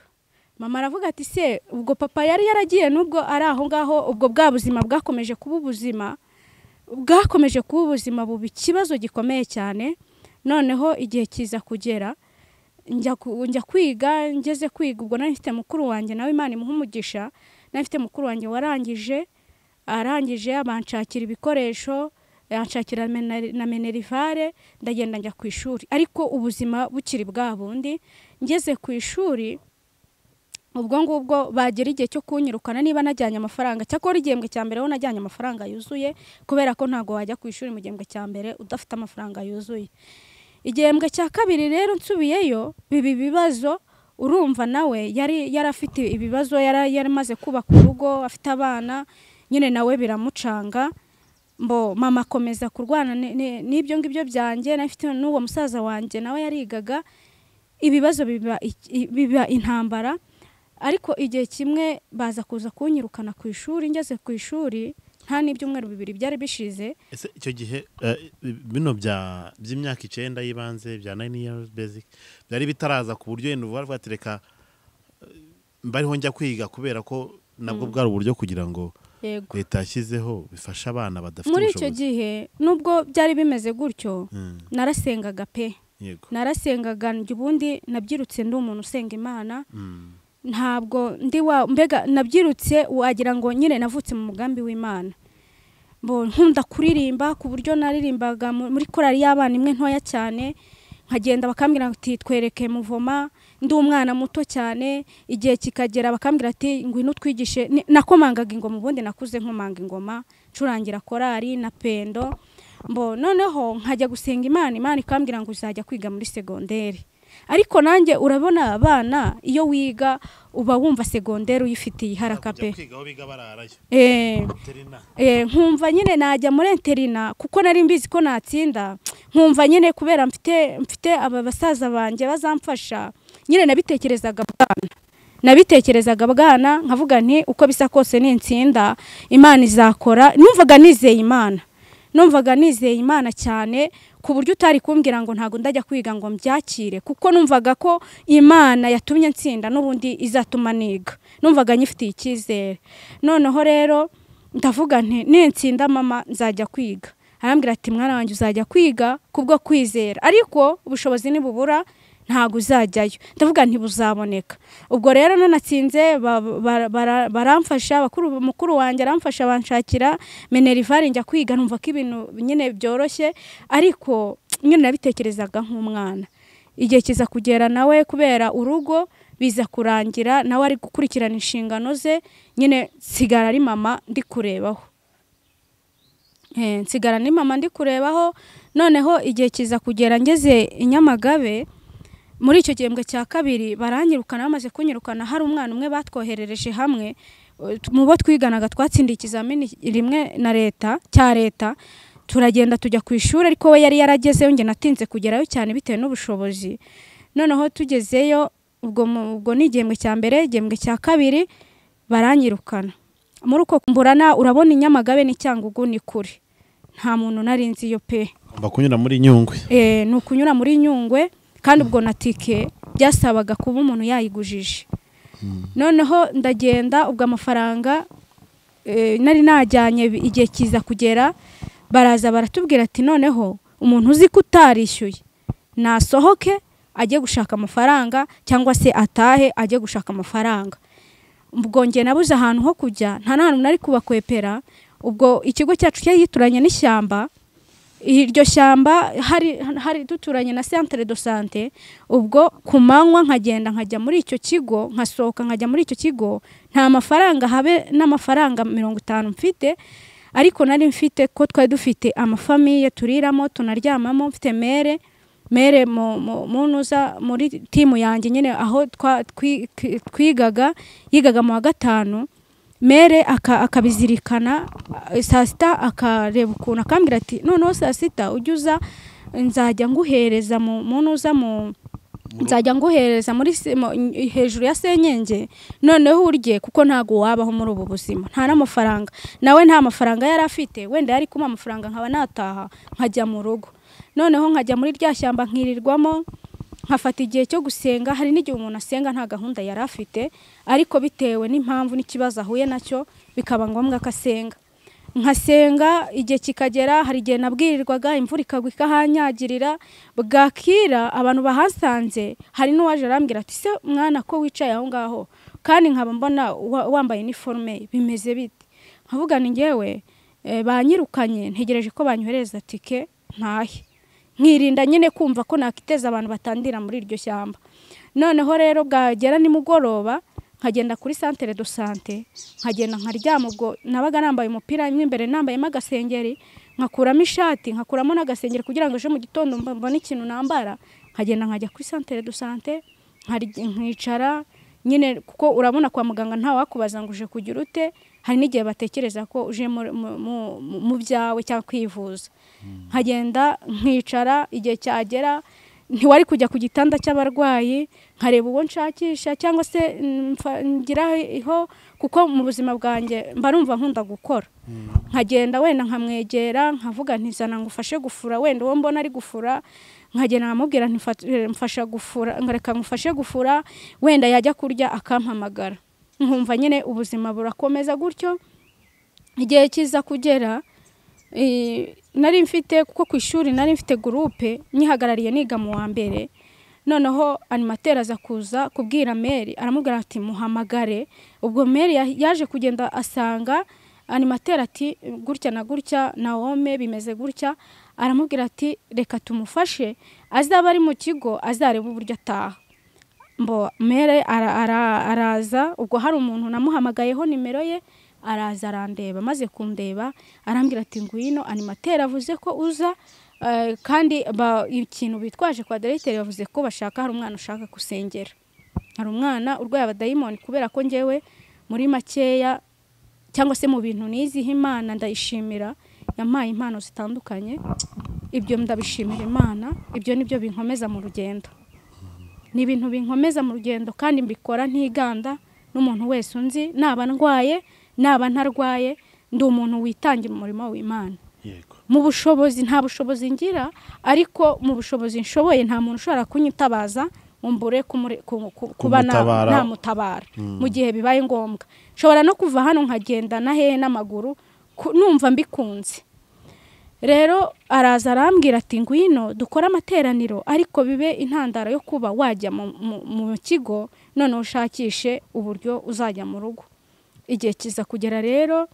Mama aravuga ati se ubwo papa yari yaragiye, nubwo ari aho ngaho, ubwo bwa buzima bwakomeje kuba ubuzima, bwakomeje kuba ubuzima bubi, ikibazo gikomeye cyane. Noneho igihe kiza kugera njya kwiga. Ngeze kwiga ubwo nari mfite mukuru wanjye, nawe Imana imuha umugisha, nari mfite mukuru wanjye warangije, arangije abanshakira ibikoresho, yanshakira na minerivare, ndagenda njya ku ishuri, ariko ubuzima bukiri bwa bundi. Ngeze ku ishuri ubwo ngubwo bagera igihe cyo kunyirukana niba najyanye amafaranga. Cyakora igihembwe cya mbere ho najyanye amafaranga yuzuye, kubera ko ntago wajya ku ishuri mu gihembwe cya mbere udafite amafaranga yuzuye. Igihembwe cya kabiri rero nsubiyeyo bibi bibazo, urumva nawe yari yarafite ibibazo, yari kubaka urugo, afite abana, nyine nawe biramucanga. Mbo mama akomeza kurwana n'ibyo ngibyo byanjye, nafite n'uwo musaza wanjye nawe yarigaga, ibibazo biba intambara. Ariko igihe kimwe baza kuza kunyirukana ku ishuri. Ngeze ku ishuri nta n'ibyumweru bibiri byari bishize. Ese icyo gihe bino bya by'imyaka 9 yibanze bya 9 years basic byari bitaraza ku buryo yenda uvuga ati reka mbariho njya kwiga, kubera ko nabwo bwari uburyo kugira ngo leta yashyizeho bifasha abana badafite ubushobozi. Muri icyo gihe nubwo byari bimeze gutyo, narasengaga pe. Narasengaga njye, ubundi nabyirutse ndi umuntu usenga Imana. Ntabwo ndi wa mbega nabyirutse wagira ngo nyine navutse mu mugambi w'Imana. Mbo nkunda kuririmba ku buryo naririmbaga muri korali y'abana imwe ntoya cyane, nkagenda bakambwira ati twereke muvoma, ndi umwana muto cyane. Igihe kikagera bakambwira ati ngwino twigishe. Nakomangaga ingoma, ubundi nakuze nkomanga ingoma, ncurangira korali na pendo. Mbo noneho nkajya gusenga Imana, Imana ikambwira ngo uzajya kwiga muri segonderi. Ariko nanjye urabona abana iyo wiga uba wumva segonderi uyifitiye iharaka pe. Nkumva nyine najya muri interina kuko nari mbizi ko natsinda, nkumva nyine kubera mfite aba basaza banjye bazamfasha, nyine nabitekerezaga bwana, nkavuga nti uko bisa kose nintsinda Imana izakora. Numvaga nizeye Imana, numvaga nizeye Imana cyane, ku buryo utari kumbwira ngo ntago ndajya kwiga ngo mbyakire, kuko numvaga ko Imana yatumye nsinda n'ubundi izatuma niga, numvaga nyifitiye icyizere. Noneho rero ndavuga nti nintsinda mama nzajya kwiga. Arambwira ati mwana wanjye uzajya kwiga kubwo kwizera, ariko ubushobozi nibubura ntago uzajyayo. Ndavuga nti buzaboneka. Ubwo rero nanatsinze baramfasha, mukuru wanjye aramfasha, banshakira minerval njya kwiga, numva ko ibintu nyine byoroshye, ariko nyine nabitekerezaga nk'umwana. Igihe kiza kugera nawe kubera urugo biza kurangira nawe ari gukurikirana inshingano ze, nyine nsigara ari mama ndi kurebaho. Nsigara ni mama ndi kurebaho. Noneho igihe kiza kugera ngeze i Nyamagabe muri icyo gihembwe cya kabiri baranyirukana. Bamaze kunyirukana hari umwana umwe batwoherereje hamwe mu bo twiganaga, twatsindiye ikizamini rimwe na leta cya leta, turagenda tujya ku ishuri, ariko we yari yaragezeyo, njye natinze kugerayo cyane bitewe n'ubushobozi. Noneho tugezeyo ubwo ni igihembwe cya mbere, igihembwe cya kabiri baranyirukana. Muri uko mburana urabona i Nyamagabe ni Cyangugu ni kure, nta muntu nari nzi yo pe. Bakunyura muri Nyungwe. Ni ukunyura muri Nyungwe, kandi ubwo na tike byasabaga kuba umuntu yayigujije. Noneho ndagenda, ubwo amafaranga nari najyanye igihe kiza kugera baraza baratubwira ati noneho umuntu uzi ko utarishyuye nasohoke ajye gushaka amafaranga, cyangwa se atahe ajye gushaka amafaranga. Ubwo njye nabuze ahantu ho kujya, nta n'ahantu nari kubakwepera. Ubwo ikigo cyacu cyari gituranye n'ishyamba, iryo shyamba hari duturanye na centre de santé. Ubwo ku manywa nkagenda nkajya muri icyo kigo, nkasohoka nkajya muri icyo kigo, nta mafaranga habe n'amafaranga 50 mfite, ariko nari mfite ko twari dufite amafamiye turiramo tunaryamamo, mfite mere munuza muri timu yanjye nyine aho twigaga, yigaga mu wa 5, mere akabizirikana saa sita akareba ukuntu akambwira ati noneho saa sita ujye uza nzajya nguhereza munuza nzajya nguhereza muri hejuru ya senyenge, noneho urye kuko ntago wabaho muri ubu buzima, nta n'amafaranga. Nawe nta mafaranga yari afite, wenda yari kuma amafaranga nkaba nataha nkajya mu rugo. Noneho nkajya muri rya shyamba nkirirwamo, nkafata igihe cyo gusenga. Hari n'igihe umuntu asenga nta gahunda yari afite, ariko bitewe n'impamvu n'ikibazo ahuye nacyo bikaba ngombwa ko asenga. Nkasenga igihe kikagera, hari igihe nabwirirwaga imvura ikagwa ikahanyagirira, bwakira abantu bahasanze, hari n'uwaje arambwira ati se mwana ko wicaye aho ngaho kandi nkaba mbona wambaye uniforme bimeze bite? Nkavuga ni ngewe banyirukanye, ntegereje ko banyohereza tike ntahe, nkirinda nyine kumva ko nakiteza abantu batandira muri iryo shyamba. Noneho rero bwagera nimugoroba nkagenda kuri centre de santé, nkagenda nkaryama. Ubwo nabaga nambaye umupira imwe imbere nambayemo agasengeri, nkakuramo ishati nkakuramo n'agasengeri kugira ngo ejo mu gitondo mbone ikintu nambara. Nkagenda nkajya kuri centre de santé nkicara nyine, kuko urabona kwa muganga nta wakubaza ngo uje kugira ute, hari n'igihe batekereza ko uje mu byawe cyangwa kwivuza. Nkagenda nkicara, igihe cyagera ntiwari kujya ku gitanda cy'abarwayi, nkareba uwo nshakisha cyangwa se ngiraho, kuko mu buzima bwanjye mba numva nkunda gukora. Nkagenda wenda nkamwegera nkavuga nti zana ngufashe gufura, wenda uwo mbona ari gufura nkagenda nkamubwira nti mfasha gufura, ngareka ngufashe gufura, wenda yajya kurya akampamagara. Nkumva nyine ubuzima burakomeza gutyo. Igihe kiza kugera nari mfite, kuko ku ishuri nari mfite groupe nyihagarariye niga mu wa mbere. Noneho animateur aza kuza kubwira Mary, aramubwira ati muhamagare. Ubwo Mary yaje kugenda asanga animateur ati gutya na gutya Naome bimeze gutya, aramubwira ati reka tumufashe azaba ari mu kigo azareba uburyo ataha. Mbo Mary araza, ubwo hari umuntu namuhamagayeho nimero ye, araza arandeba, maze kundeba arambwira ati ngwino animateur avuze ko uza, kandi ikintu bitwaje kwa directeur bavuze ko bashaka hari umwana ushaka gusengera, hari umwana urwaye abadayimoni. Kubera ko ngewe muri makeya cyangwa se mu bintu niziho Imana ndayishimira, yampaye impano zitandukanye, ibyo ndabishimira Imana, ibyo nibyo binkomeza mu rugendo, ni ibintu binkomeza mu rugendo, kandi mbikora ntiganda n'umuntu wese unzi, naba ndwaye naba ntarwaye, ndi umuntu witangira umurimo w'Imana. Yego. Mu bushobozi nta bushobozi ngira, ariko mu bushobozi nshoboye nta muntu ushobora kunyitabaza umbure kuba namutabara mu gihe bibaye ngombwa. Nshobora no kuva hano nkagenda na hehe n'amaguru numva mbikunze. Rero araza arambwira ati ngwino dukore amateraniro ariko bibe intandaro yo kuba wajya mu kigo, none ushakishe uburyo uzajya mu rugo. Igihe kiza kugera rero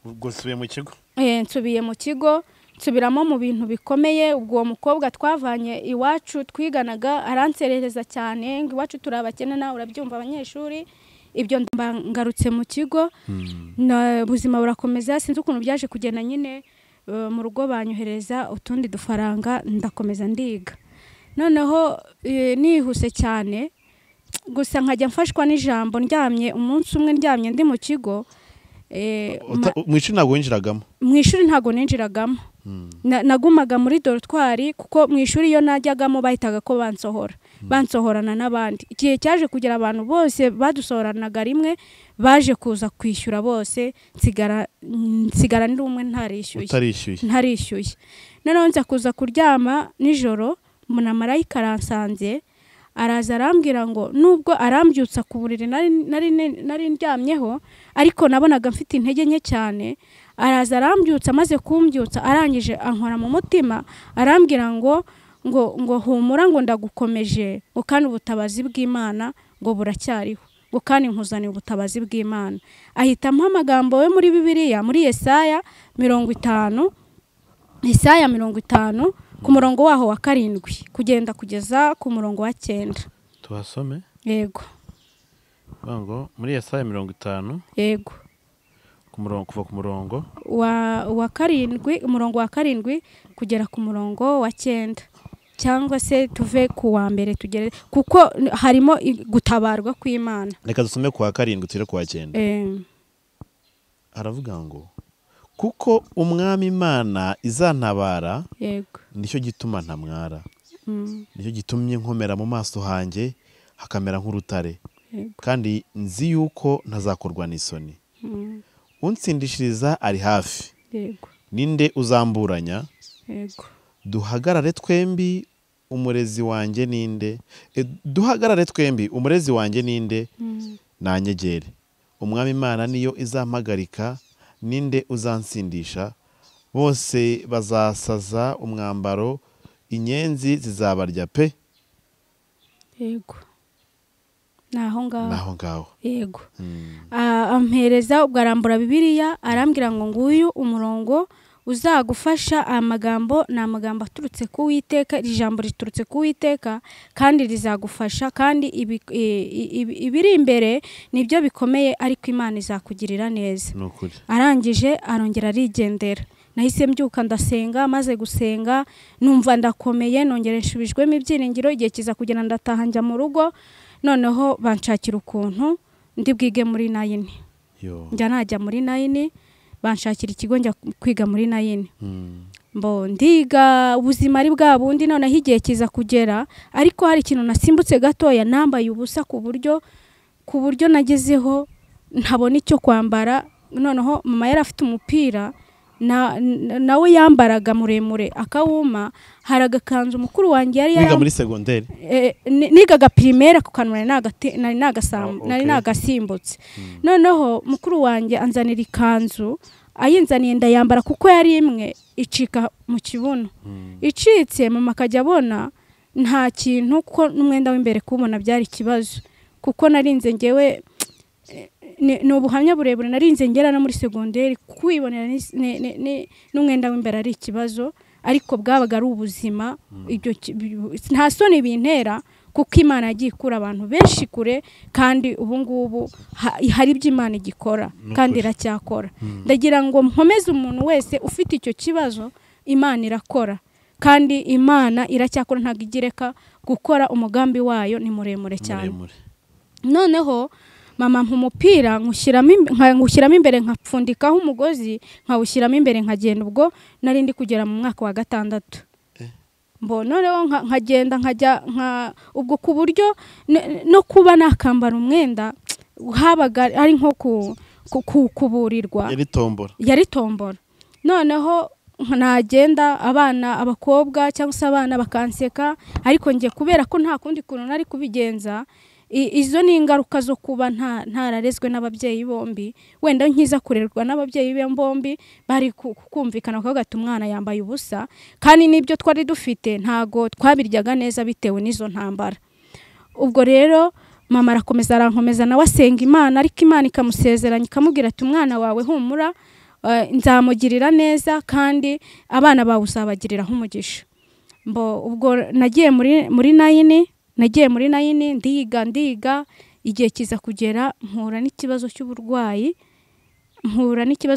ubwo nsubiye mu kigo, nsubiye mu kigo, nsubiramo mu bintu bikomeye. Ubwo uwo mukobwa twavanye iwacu twiganaga aranserereza cyane ngo iwacu turi abakene, nawe urabyumva abanyeshuri. Ibyo ngarutse mu kigo, na ubuzima burakomeza. Sinzi ukuntu byaje kugenda nyine, mu rugo banyohereza utundi dufaranga ndakomeza ndiga. Noneho nihuse cyane gusa nkajya mfashwa n'ijambo. Ndyamye umunsi umwe, ndyamye ndi mu kigo, mu ishuri ntabwo winjiragamo? Mu ishuri ntabwo ninjiragamo, nagumaga muri dortoir, kuko mu ishuri iyo najyagamo bahitaga ko bansohora, bansohorana n'abandi. Igihe cyaje kugira abantu bose badusohoranaga rimwe, baje kuza kwishyura bose, nsigara ndi umwe ntarishyuye. Ntarishyuye. Noneho nza kuza kuryama nijoro, marayika aransanze, araza arambwira ngo nubwo arambyutsa ku buriri nari ndyamyeho, ariko nabonaga mfite intege nke cyane. Araza arambyutsa, amaze kumbyutsa arangije ankora mu mutima, arambwira ngo ngo ngo humura, ngo ndagukomeje, ngo kandi ubutabazi bw'Imana ngo buracyariho, ngo kandi nkuzaniye ubutabazi bw'Imana. Ahita ampa amagambo we muri Bibiliya, muri Yesaya 50, Yesaya 50 ku murongo waho wa 7 kugenda kugeza ku murongo wa 9. Tubasome? Yego. Ngo muri Yesaya 50, yego, ku murongo, kuva ku murongo wa 7, umurongo wa 7 kugera ku murongo wa 9, cyangwa se tuve ku wa mbere tugere, kuko harimo gutabarwa kw'Imana. Reka dusome ku wa 7 tugere ku wa 9. Aravuga ngo kuko umwami Imana izantabara, yego, nicyo gituma ntamwara, nicyo gitumye nkomera mu maso hanjye hakamera nk'urutare, kandi nzi yuko ntazakorwa n'isoni. Unsindishiriza ari hafi, yego, ninde uzamburanya? Yego. Duhagarare twembi, umurezi wanjye ninde? Duhagarare twembi, umurezi wanjye ninde? Nanyegere. Umwami Imana niyo izampagarika, ninde uzansindisha? Bose bazasaza umwambaro, inyenzi zizabarya pe. Yego. Naho ngaho. Naho ngaho. Yego. Ampereza ubwo arambura Bibiliya, arambwira ngo nguyu umurongo uzagufasha. Amagambo ni amagambo aturutse ku Uwiteka, iri jambo riturutse ku Uwiteka kandi rizagufasha, kandi ibiri imbere nibyo bikomeye, ariko Imana izakugirira neza. Arangije arongera arigendera. Nahise mbyuka ndasenga, maze gusenga numva ndakomeye, nongera nshubijwemo ibyiringiro. Igihe kiza kugera ndataha njya mu rugo, noneho banshakira ukuntu ndi bwige muri 9. Njya najya muri 9, banshakira ikigo njya kwiga muri 9. Mbo ndiga ubuzima ari bwa bundi. Noneho igihe kiza kugera, ariko hari ikintu nasimbutse gatoya, nambaye ubusa ku buryo nagezeho ntabona icyo kwambara. Noneho mama yari afite umupira nawe yambaraga muremure akawuma, hari agakanzu mukuru wanjye yari niga muri secondaire, nigaga primaire, ako kantu nari nagasimbutse. Noneho mukuru wanjye anzanira ikanzu, ayinzaniye ndayambara kuko yari imwe icika mu kibuno. Icitse mama akajya abona nta kintu, kuko n'umwenda w'imbere kubona byari ikibazo, kuko narinze ngewe ni ubuhamya burebure, narinze ngera no muri secondaire kwibonera n'umwenda w'imbere ari ikibazo, ariko bwabaga ari ubuzima. Ibyo nta soni bintera, kuko Imana yagiye ikura abantu benshi kure, kandi ubu ngubu hari ibyo Imana igikora kandi iracyakora. Ndagira ngo nkomeze umuntu wese ufite icyo kibazo, Imana irakora kandi Imana iracyakora, ntabwo igireka gukora, umugambi wayo ni muremure cyane. Noneho mama mpa umupira nkushyiramo imbere, nkapfundikaho umugozi nkawushyiramo imbere, nkagenda. Ubwo nari ndi kugera mu mwaka wa 6. Mbo noneho nkagenda nkajya ubwo ku buryo no kuba nakambara umwenda habaga ari nko kuburirwa, yari tombora. Noneho nagenda abana abakobwa cyangwa se abana bakanseka, ariko ngiye kubera ko nta kundi kuntu nari kubigenza, Izo ni ingaruka zo kuba ntararezwe n'ababyeyi bombi. Wenda nkiza kurerwa n'ababyeyi bombi bari kumvikana bakavuga ati umwana yambaye ubusa, kandi n'ibyo twari dufite ntago twabiryaga neza bitewe n'izo ntambara. Ubwo rero mama arakomeza arankomeza nawe asenga Imana, ariko Imana ikamusezeranya ikamubwira ati umwana wawe humura, nzamugirira neza kandi abana bawe uzabagiriraho umugisha. Mbo ubwo nagiye muri nayini, nagiye muri nayini ndiga igihe kiza kugera mpura n'ikibazo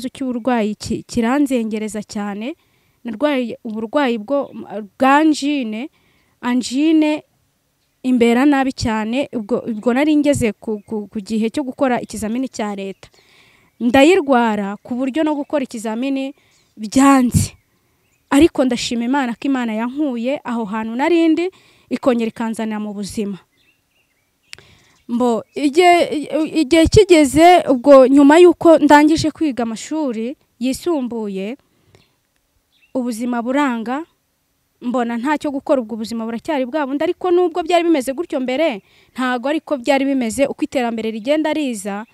cy'uburwayi, kiranzengereza cyane. Narwaye uburwayi bwo bw'angine, angine imbera nabi cyane. Ubwo nari ngeze ku gihe cyo gukora ikizamini cya leta, ndayirwara ku buryo no gukora ikizamini byanze. Ariko ndashima Imana ko Imana yankuye aho hantu narindi ikongera ikanzanira mu buzima. Mbo igihe kigeze ubwo nyuma yuko ndangije kwiga amashuri yisumbuye, ubuzima buranga, mbona ntacyo gukora, ubwo ubuzima buracyari bwa bundi. Ariko nubwo byari bimeze gutyo mbere ntago ariko byari bimeze uko iterambere rigenda riza.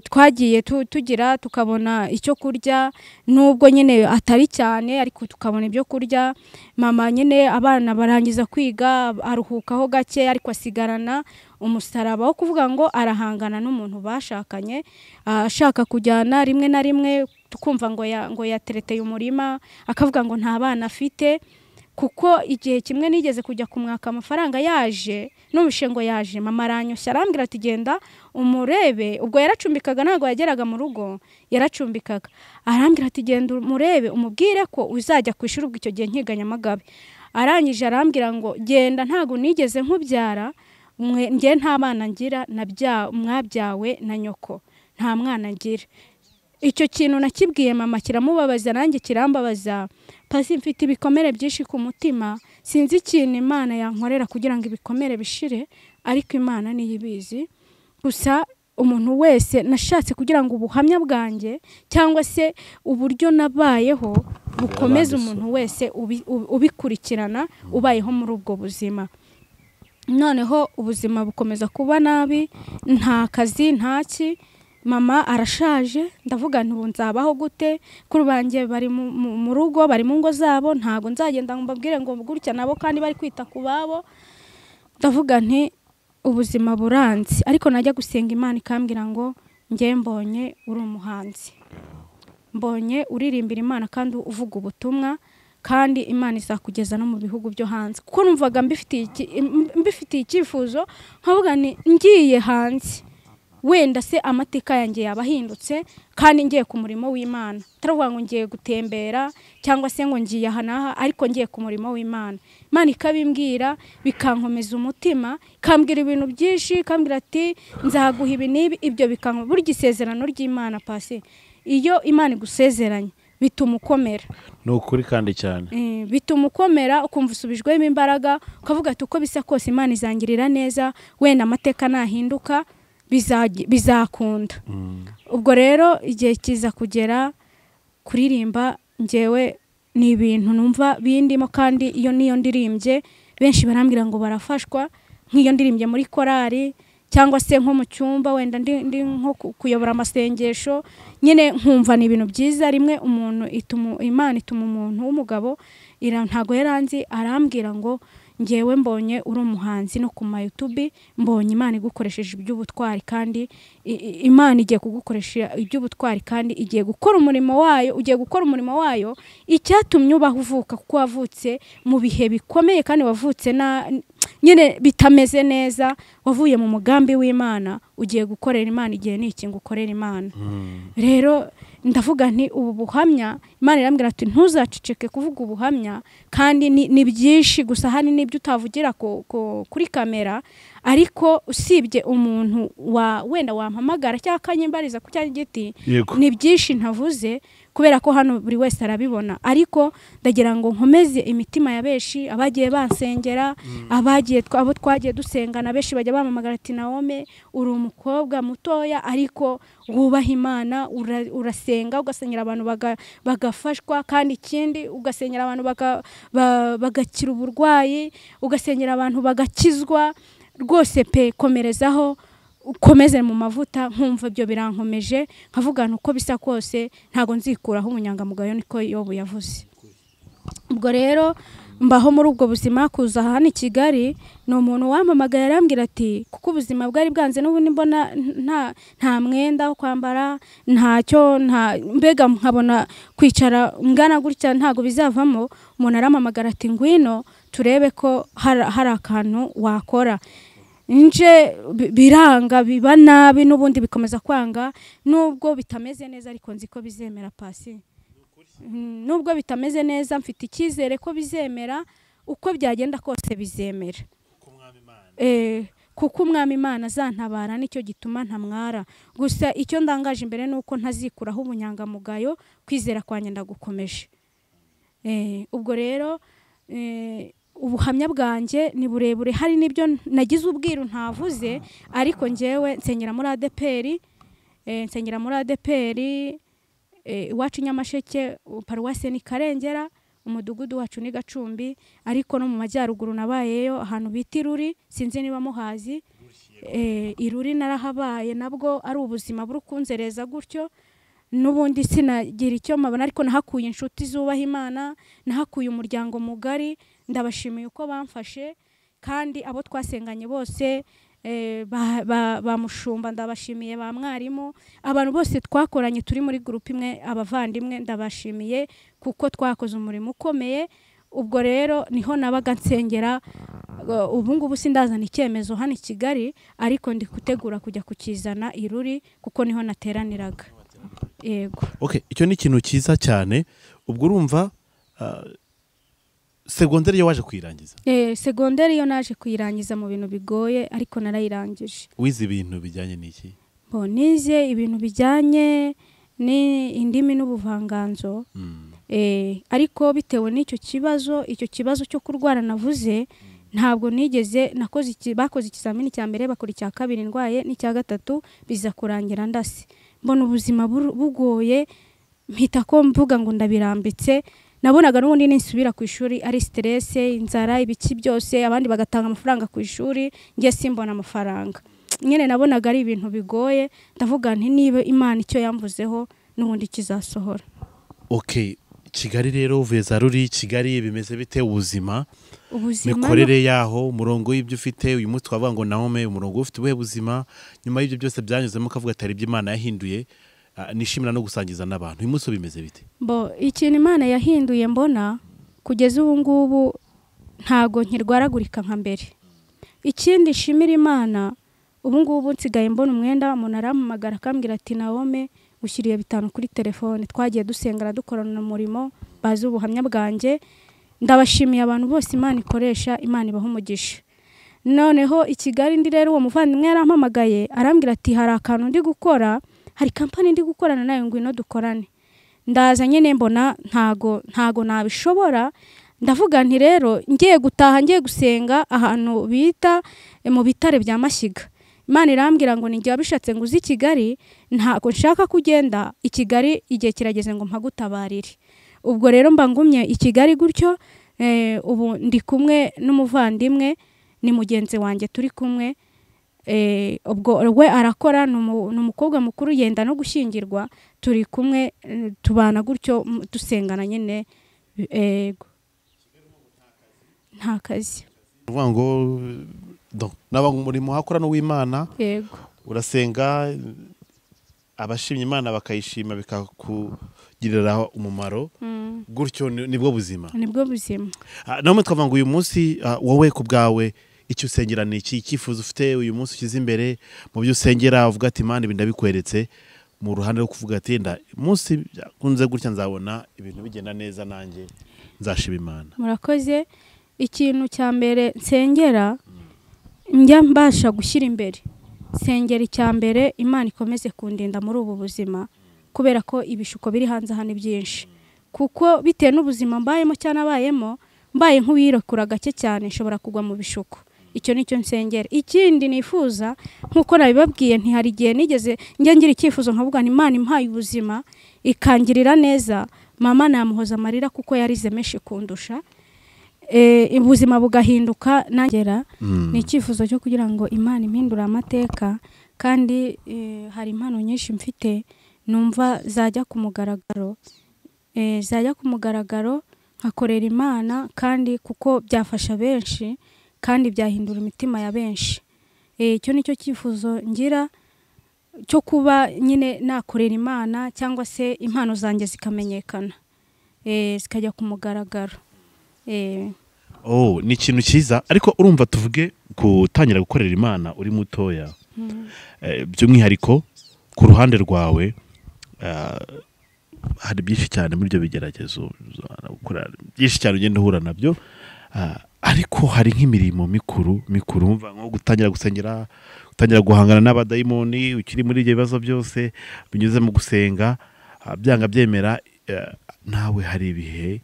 Twagiye tugira tukabona icyo kurya, nubwo nyine atari cyane ariko tukabona ibyo kurya. Mama nyine abana barangiza kwiga aruhukaho gake, ariko asigarana umusaraba wo kuvuga ngo arahangana n'umuntu bashakanye, ashaka kujyana rimwe na rimwe tukumva ngo yatereteye umurima, akavuga ngo nta bana afite. Kuko igihe kimwe nigeze kujya kumwaka amafaranga yaje, numvishe ngo yaje, mama aranyoshya arambwira ati genda umurebe. Ubwo yaracumbikaga ntago yageraga mu rugo, yaracumbikaga. Arambwira ati genda umurebe umubwire ko uzajya ku ishuri. Ubwo icyo gihe nkiga Nyamagabe. Arangije arambwira ngo genda ntago nigeze nkubyara, nge nta bana ngira, mwabyawe na nyoko, nta mwana ngira. Icyo kintu nakibwiye mama kiramubabaza nanjye kirambabaza. Pasi mfite ibikomere byinshi ku mutima, sinzi ikintu Imana yankorera kugira ngo ibikomere bishire, ariko Imana niyo ibizi. Gusa umuntu wese nashatse kugira ngo ubuhamya bwanjye cyangwa se uburyo nabayeho bukomeze umuntu wese ubikurikirana ubayeho muri ubwo buzima. Noneho ubuzima bukomeza kuba nabi, nta kazi ntaki. Mama arashaje, ndavuga nti ubu nzabaho gute? Kuri banjye bari mu rugo, bari mu ngo zabo, ntago nzagenda ngo mbabwire ngo gutya nabo kandi bari kwita ku babo. Ndavuga nti ubuzima buranze, ariko najya gusenga Imana ikambwira ngo nge mbonye uri umuhanzi, mbonye uririmbira Imana kandi uvuga ubutumwa, kandi Imana izakugeza no mu bihugu byo hanze. Kuko numvaga mbifitiye icyifuzo, nkavuga nti ngiye hanze wenda se amateka yanjye yabahindutse, kandi ngiye ku murimo w'Imana. Taravuga ngo ngiye gutembera cyangwa se ngo ngiye aha n'aha, ariko ngiye ku murimo w'Imana. Imana ikabimbwira bikankomeza umutima, ikambwira ibintu byinshi, ikambwira ati nzaguha ibi n'ibi, ibyo bikankomeza. Burya isezerano ry'Imana pasi, iyo Imana igusezeranye bituma ukomera. Ni ukuri kandi cyane. Bituma ukomera, ukumva usubijwemo imbaraga, ukavuga ati uko bisa kose Imana izangirira neza, wenda amateka nahinduka bizakunda. Ubwo rero igihe kiza kugera kuririmba ngewe ni ibintu numva bindimo, kandi iyo niyo ndirimbye benshi barambwira ngo barafashwa. Nk'iyo ndirimbye muri korari cyangwa se nko mu cyumba wenda ndi nko kuyobora amasengesho, nyine nkumva ni ibintu byiza. Rimwe umuntu Imana ituma umuntu w'umugabo, ntago yaranzi, arambwira ngo ngewe mbonye uri umuhanzi no ku ma YouTube, mbonye Imana igukoresheje iby'ubutwari, kandi Imana igiye kugukoresha iby'ubutwari, kandi igiye gukora umurimo wayo, ugiye gukora umurimo wayo. Icyatumye ubaho uvuka, kuko wavutse mu bihe bikomeye, kandi wavutse na nyine bitameze neza, wavuye mu mugambi w'Imana, ugiye gukorera Imana. Igihe ni iki ngo ukorere Imana. Rero ndavuga nti ubu buhamya Imana irambwira ati ntuzaceceke kuvuga ubuhamya, kandi ni byinshi gusa hani nibyo utavugira kuri kamera. Ariko usibye umuntu wa wenda wampamagara cyangwa akanyimbariza ku cya giti, ni byinshi ntavuze kubera ko hano buri wese arabibona. Ariko ndagira ngo nkomeze imitima ya benshi abagiye bansengera, abagiye abo twagiye dusengana, benshi bajya bamamagara ati Naome uri umukobwa mutoya ariko wubaha Imana, urasenga ugasenyera abantu bagafashwa, kandi ikindi ugasenyera abantu bagakira uburwayi, ugasenyera abantu bagakizwa. Rwose pe, komerezaho, ukomeze mu mavuta. Nkumva ibyo birankomeje, nkavuga nti uko bisa kose ntago nzikuraho ubunyangamugayo, niko Yobu yavuze. Ubwo rero mbaho muri ubwo buzima. Kuza hano i Kigali ni umuntu wampamagaye arambwira ati, kuko ubuzima bwari bwanze n'ubundi mbona nta mwenda wo kwambara, ntacyo, nta mbega nkabona kwicara ngana gutya ntago bizavamo. Umuntu arampamagara ati ngwino turebe ko hari akantu wakora. Nje biranga, biba nabi, n'ubundi bikomeza kwanga, nubwo bitameze neza ariko nzi ko bizemera pasi. Nubwo bitameze neza mfite icyizere ko bizemera, uko byagenda kose bizemera. Kuko Umwami Imana azantabara, nicyo gituma ntamwara. Gusa icyo ndangaje imbere nuko ntazikuraho ubunyangamugayo, kwizera kwanjye ndagukomeje. Ubwo rero ubuhamya bwanjye ni burebure, hari n'ibyo nagize ubwiru ntavuze, ariko njyewe nsengera muri ADPR, nsengera muri ADPR iwacu Nyamasheke, paruwase ni Karengera, umudugudu wacu ni Gacumbi, ariko no mu majyaruguru nabayeyo ahantu bita Iruri, sinzi niba muhazi. Iruri narahabaye, nabwo ari ubuzima burukunzereza gutyo, n'ubundi sinagira icyo mabona, ariko nahakuye inshuti zubaha Imana, nahakuye umuryango mugari, ndabashimiye uko bamfashe, kandi abo twasenganye bose ba mushumba ndabashimiye, ba mwarimu, abantu bose twakoranye turi muri groupe imwe, abavandimwe ndabashimiye kuko twakoze umurimo ukomeye. Ubwo rero niho nabaga nsengera. Ubu ngubu sindazana icyemezo hano i Kigali, ariko ndi gutegura kujya kukizana Iruri kuko niho nateraniraga. Yego. Okay, icyo ni ikintu cyiza cyane. Ubwo urumva segonderi yo waje kuyirangiza? Segonderi yo naje kuyirangiza mu bintu bigoye, ariko narayirangije. Wize ibintu bijyanye n'iki? Bo nize ibintu bijyanye ni indimi n'ubuvanganzo. Ariko bitewe n'icyo kibazo, icyo kibazo cyo kurwara navuze, ntabwo nigeze nakoze bakoze ikizamini cya mbere, bakora icya kabiri ndwaye, n'icya gatatu biza kurangira ndase. Mbona ubuzima bugoye, mpita ko mvuga ngo ndabirambitse. Nabonaga n'ubundi ninsubira ku ishuri ari stress, inzara, ibiki byose, abandi bagatanga amafaranga ku ishuri, ngiye simbona amafaranga. Nyene nabonaga ari ibintu bigoye, ndavuga nti niba Imana icyo yamvuzeho n'ubundi kizasohora. Okay, Kigali rero uvuye za Ruri, Kigali bimeze bite ubuzima? Mikorere yaho, umurongo w'ibyo ufite uyu munsi twavuga ngo Naome, umurongo ufite ubuhe buzima nyuma y'ibyo byose byanyuzemo ukavuga atari ibyo Imana yahinduye, nishimira no gusangiza n'abantu. Uyu munsi bimeze bite? Bo ikintu Imana yahinduye mbona kugeza ubu ngubu ntago nkirwaragurika nka mbere. Ikindi nshimira Imana, ubu ngubu nsigaye mbona umwenda, umuntu arampamagara akambwira ati Naome ushyiriye 5 kuri telefone, twagiye dusengera dukorana umurimo, bazi ubuhamya bwanjye. Ndabashimiye abantu bose Imana ikoresha, Imana ibaha umugisha. Noneho i Kigali ndi rero uwo muvandimwe yarampamagaye arambwira ati hari akantu ndi gukora, hari kampani ndi gukorana nayo, ngwino dukorane. Ndaza nyene mbona ntago nabishobora, ndavuga nti rero ngiye gutaha, ngiye gusenga ahantu bita mu bitare bya Mashyiga. Imana irambwira ngo ninjye wabishatse ngo uze i Kigali, ntago nshaka kugenda i Kigali, igihe kirageze ngo mpagutabarire. Ubwo rero mba ngumye i Kigali gutyo. Ubu ndi kumwe n'umuvandimwe, ni mugenzi wanjye turi kumwe. Ubwo we arakora, ni umukobwa mukuru yenda no gushyingirwa, turi kumwe tubana gutyo dusengana nyine. Nta kazi. Uvuga ngo naba umurimo hakora no w'Imana. Yego. Urasenga abashimye Imana bakayishima bikakugirira umumaro. Gutyo nibwo buzima. Nibwo buzima. Nawe twavuga ngo uyu munsi wowe ku bwawe icyo usengera ni iki? Icyifuzo ufite uyu munsi ukize imbere mu byo usengera uvuga ati Imana ibi ndabikweretse, mu ruhande rwo kuvuga ati nda munsi kunze gutya nzabona ibintu bigenda neza nanjye nzashima Imana. Murakoze. Ikintu cya mbere nsengera njya mbasha gushyira imbere, nsengera icya mbere Imana ikomeze kundinda muri ubu buzima, kubera ko ibishuko biri hanze hano byinshi. Kuko bitewe n'ubuzima mbayemo cyane abayemo, mbaye nk'uwirekura gake cyane nshobora kugwa mu bishuko. Icyo nicyo nsengera. Ikindi nifuza nkuko nabibabwiye, ntihari igihe nigeze njya ngira icyifuzo nkavuga nti Imana impaye ubuzima ikangirira neza, mama namuhoza amarira kuko yarize menshi kundusha. Ubuzima bugahinduka nagera. Ni icyifuzo cyo kugira ngo Imana impindure amateka, kandi hari impano nyinshi mfite numva zajya ku mugaragaro, zajya ku mugaragaro nkakorera Imana, kandi kuko byafasha benshi kandi byahindura imitima ya benshi. Icyo nicyo cyifuzo ngira cyo kuba nyine nakorera Imana, cyangwa se impano zanjye zikamenyekana, zikajya ku mugaragaro. Ni ikintu cyiza. Ariko urumva tuvuge gutangira gukorera Imana uri mutoya, by'umwihariko ku ruhande rwawe, hari byinshi cyane muri ibyo bigeragezo, byinshi cyane ugenda uhura nabyo, ariko hari nk'imirimo mikuru mikuru, nko gutangira gusengera, gutangira guhangana n'abadayimoni ukiri muri ibyo bibazo byose binyuze mu gusenga, byanga byemera, nawe hari ibihe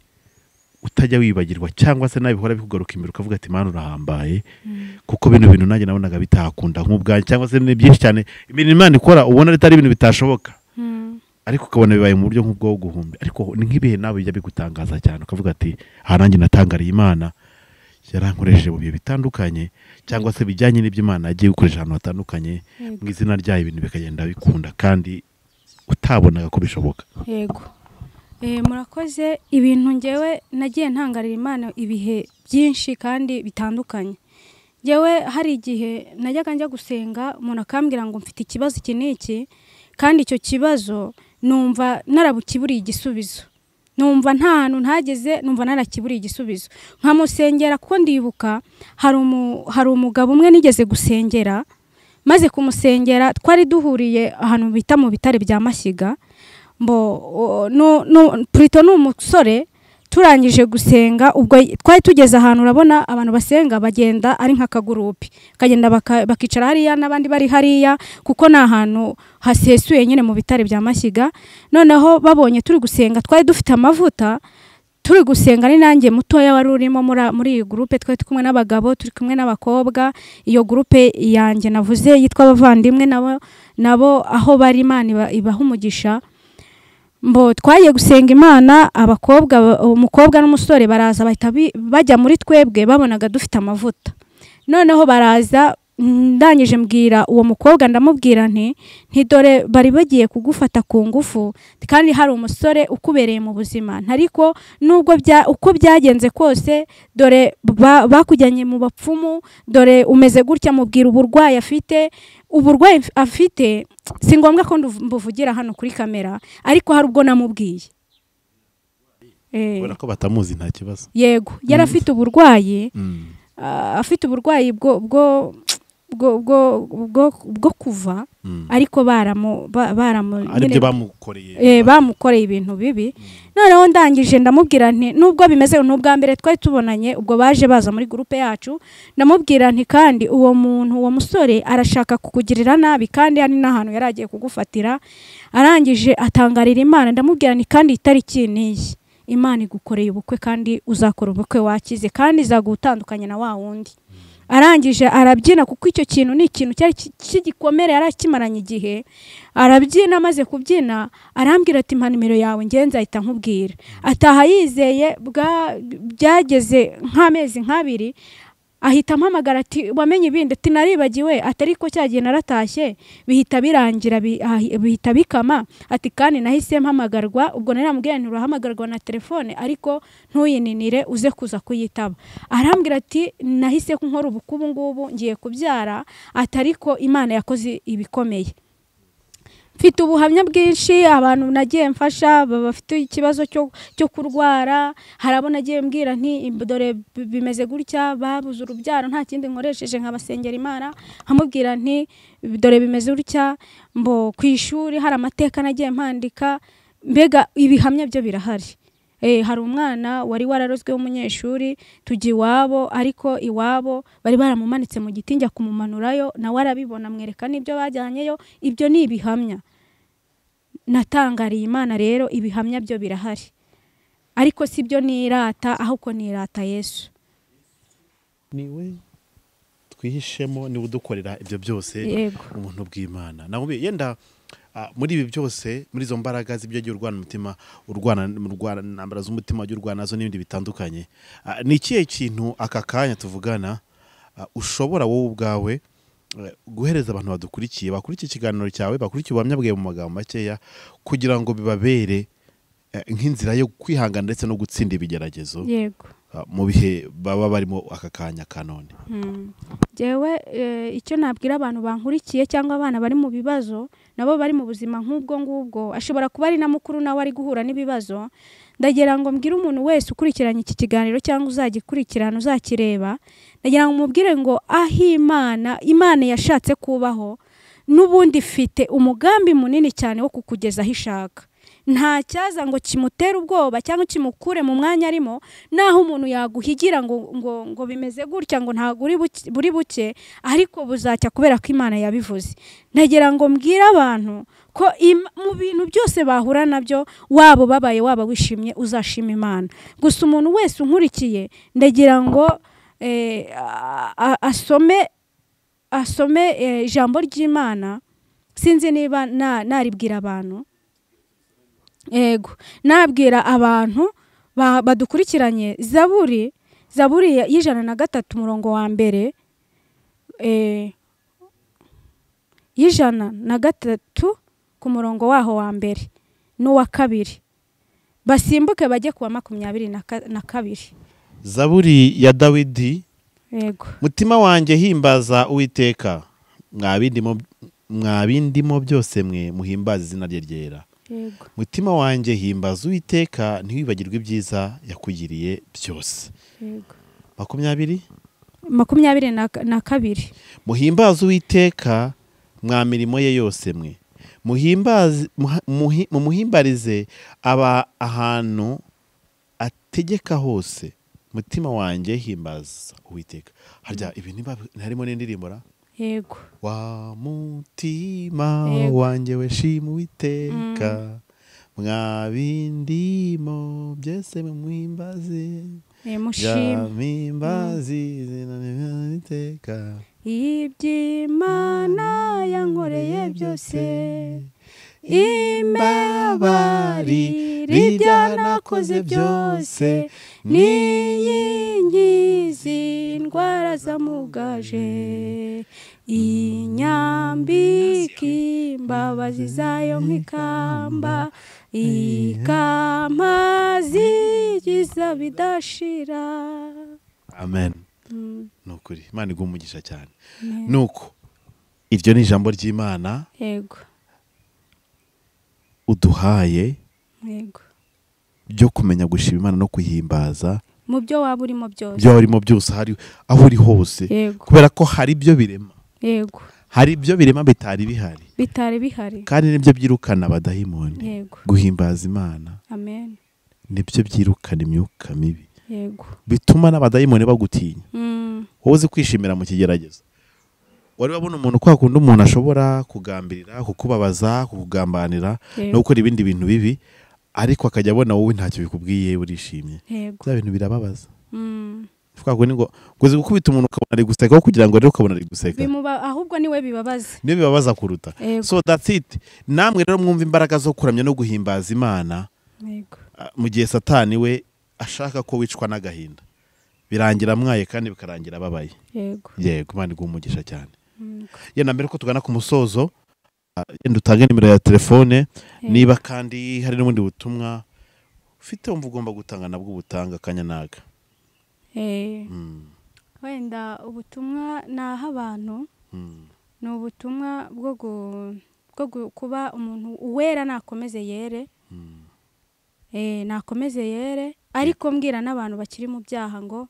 utajya wibagirwa cyangwa se nabihora bikugaruka imbere ukavuga ati Imana urahambaye, kuko bino bintu nanjye nabonaga bitakunda nk'ubwanjye, cyangwa se ni byinshi cyane imirimo Imana ikora ubona atari ibintu bitashoboka, ariko ukabona bibaye mu buryo nk'ubwo guhumbi. Ariko ni nk'ibihe nawe bijya bigutangaza cyane ukavuga ati aha nanjye natangariye Imana yarankoresheje mu bihe bitandukanye, cyangwa se bijyanye n'ibyo Imana yagiye gukoresha ahantu hatandukanye mu izina ryayo, ibintu bikagenda bikunda kandi utabonaga ko bishoboka. Yego. Murakoze. Ibintu ngewe nagiye ntangarira Imana ibihe byinshi kandi bitandukanye. Ngewe hari igihe najyaga njya gusenga umuntu akambwira ngo mfite ikibazo iki n'iki, kandi icyo kibazo numva narabukiburiye igisubizo, numva nta hantu ntageze, numva narakiburiye igisubizo, nkamusengera. Kuko ndibuka hari umugabo umwe nigeze gusengera, maze kumusengera twari duhuriye ahantu bita mu bitare bya Mashyiga, mbo Plutôt ni umusore, turangije gusenga ubwo twari tugeze ahantu urabona abantu basenga bagenda ari nk'akagurupe, bakagenda bakicara hariya n'abandi bari hariya, kuko ni ahantu hasesuye nyine mu bitare bya Mashyiga. Noneho babonye turi gusenga, twari dufite amavuta turi gusenga, ni nanjye mutoya wari urimo muri iyi groupe, twari kumwe n'abagabo turi kumwe n'abakobwa. Iyo groupe yanjye navuze yitwa Abavandimwe, nabo aho bari Imana ibaha umugisha. Mbo twagiye gusenga Imana, abakobwa, umukobwa n'umusore baraza bahita bajya muri twebwe, babonaga dufite amavuta. Noneho baraza, ndangije mbwira uwo mukobwa, ndamubwira nti dore bari bagiye kugufata ku ngufu, kandi hari umusore ukubereye mu buzima, ariko nubwo uko byagenze kose dore bakujyanye mu bapfumu, dore umeze gutya. Mubwira uburwayi afite, uburwayi afite si ngombwa ko mbuvugira hano kuri kamera, ariko hari ubwo namubwiye ubona ko batamuzi nta kibazo. Yego, yari afite uburwayi, afite uburwayi bwo kuva, ariko baramu aribyo bamukoreye ibintu bibi. Noneho ndangije ndamubwira nti nubwo bimeze n'ubwa mbere twari tubonanye, ubwo baje baza muri groupe yacu, ndamubwira nti kandi uwo muntu, uwo musore arashaka kukugirira nabi, kandi hari n'ahantu yaragiye kugufatira. Arangije atangarira Imana, ndamubwira nti kandi itariki niyi Imana igukoreye ubukwe, kandi uzakora ubukwe wakize, kandi izagutandukanya na wa wundi. Arangije arabyina, kuko icyo kintu ni ikintu cyari kigikomere, yarakimaranye igihe. Arabyina, amaze kubyina arambwira ati mpa nimero yawe ngenza ahita nkubwira. Ataha yizeye, byageze nk'amezi nk'abiri ahita ampamagara ati wamenye ibindi, ati naribagiwe, atari ko cyagiye naratashye, bihita birangira, bihita bikama. Ati kandi nahise mpamagarwa, ubwo naramubwiye nti urahamagarwa na telefone ariko ntuyininire uze kuza kuyitaba. Arambwira ati nahise nkora ubukubu ngubu ngiye kubyara, atariko Imana yakoze ibikomeye. Mfite ubuhamya bwinshi, abantu nagiye mfasha bafite ikibazo cyo kurwara, hari abo nagiye mbwira nti dore bimeze gutya, babuze urubyaro nta kindi nkoresheje nkabasengera Imana, nkamubwira nti dore bimeze gutya. Mbo ku ishuri hari amateka nagiye mpandika, mbega ibihamya byo birahari. Hari umwana wari wararozwe w'umunyeshuri, tujya iwabo, ariko iwabo bari baramumanitse mu giti, njya kumumanurayo nawe arabibona, mwereka n'ibyo bajyanyeyo. Ibyo ni ibihamya natangariye Imana. Rero ibihamya byo birahari, ariko si byo nirata, ahubwo nirata Yesu. Niwe twihishemo, niwe udukorera ibyo byose, umuntu bw'Imana. Nawe yenda Muri ibi byose, muri izo mbaraga z'ibyo agiye urwana umutima, urwana intambara z'umutima wagiye urwana nazo n'ibindi bitandukanye, ni ikihe kintu aka kanya tuvugana ushobora wowe ubwawe guhereza abantu badukurikiye, bakurikiye ikiganiro cyawe, bakurikiye ubuhamya bwawe mu magambo makeya, kugira ngo bibabere nk'inzira yo kwihangana ndetse no gutsinda ibigeragezo? Yego. Mu bihe baba barimo aka kanya ka none. Jewe icyo nabwira abantu bankurikiye cyangwa abana bari mu bibazo, nabo bari mu buzima nk'ubwo ngubwo, ashobora kuba ari na mukuru nawe ari guhura n'ibibazo, ndagira ngo mbwire umuntu wese ukurikiranye iki kiganiro cyangwa uzagikurikirana uzakireba, ndagira ngo mubwire ngo aho Imana yashatse kubaho n'ubundi ifite umugambi munini cyane wo kukugeza aho ishaka. Nta cyaza ngo kimutere ubwoba cyangwa kimukure mu mwanya arimo, naho umuntu yaguhigira ngo ngo ngo bimeze gutya ngo ntago uri buri buke, ariko buzacya kubera ko Imana yabivuze. Ndagira ngo mbwire abantu ko mu bintu byose bahura nabyo, wabo babaye waba wishimye, uzashima Imana. Gusa umuntu wese unkurikiye ndagira ngo asome ijambo ry'Imana. Sinzi niba naribwira abantu. Ego, nabwira abantu badukurikiranye Zaburi 103 umurongo wa mbere, 103 ku murongo waho wa mbere n'uwa kabiri, basimbuke bajye kuwa 22. Zaburi ya Dawidi. Yego. Mutima wanjye himbaza Uwiteka, mwabindimo byose mwe muhimbaza izina rye ryera. Yego. Mutima wanjye himbaza Uwiteka, ntiwibagirwe ibyiza yakugiriye byose. Yego. 20 22. Muhimbaze Uwiteka mwa mirimo ye yose mwe, mumuhimbarize aba ahantu ategeka hose. Mutima wanjye himbaza Uwiteka. Harya ibi niba harimo n'indirimbo ra? Yego. Wa mutima wanjye we shima Uwiteka, mwabindimo byese muhimbaze, muhimbaze izina ry'Uwiteka, iby'Imana yankoreye byose, imbabarira ibyo nakoze byose, n'iyinkizi indwara zamugaje, inyambika imbabazi zayo nk'ikamba, ikampa bidashira. Amen. Nukuri Imana iguhe umugisha cyane. Nuko iryo ni ijambo ry'Imana. Yego. Uduhaye. Yego. Byo kumenya gushima Imana no kuhimbaza mu byo waba urimo byose. Byo urimo byose, hari aho uri hose. Kubera ko hari ibyo birema. Yego. Hari ibyo birema bitari bihari. Bitari bihari. Kandi nibyo byirukana abadayimoni. Yego. Guhimbaza Imana. Amen. Nibyo byirukana imyuka mibi. Yego. Bituma n'abadayimoni bagutinya. Wowe uzi kwishimira mu kigeragezo. Wari wabona umuntu kwa kundi umuntu ashobora kugambirira, kukubabaza, kukugambanira no gukora ibindi bintu bibi, ariko akajya abona wowe ntacyo bikubwiye urishimye. Bya bintu birababaza. Kwa kundi ngo uzi gukubita umuntu ukabona ari guseka, kugira ngo rero ukabona ari guseka. Ahubwo niwe bibabaza. Niwe bibabaza kuruta. So that's it. Namwe rero mwumva imbaraga zo kuramya no guhimbaza Imana. Yego. Mu gihe Satani we ashaka ko wicwa n'agahinda, birangira mwaye kandi bikarangira babaye. Yego. Yego, Imana iguhe umugisha cyane. Yenda mbere ko tugana ku musozo, yenda utange nimero ya telefone, niba kandi hari n'ubundi butumwa ufite wumva ugomba gutanga nabwo ubutanga akanya naga. Wenda ubutumwa naha abantu ni ubutumwa bwo kuba umuntu uwera nakomeze yere. Nakomeze yere, ariko mbwira n'abantu bakiri mu byaha ngo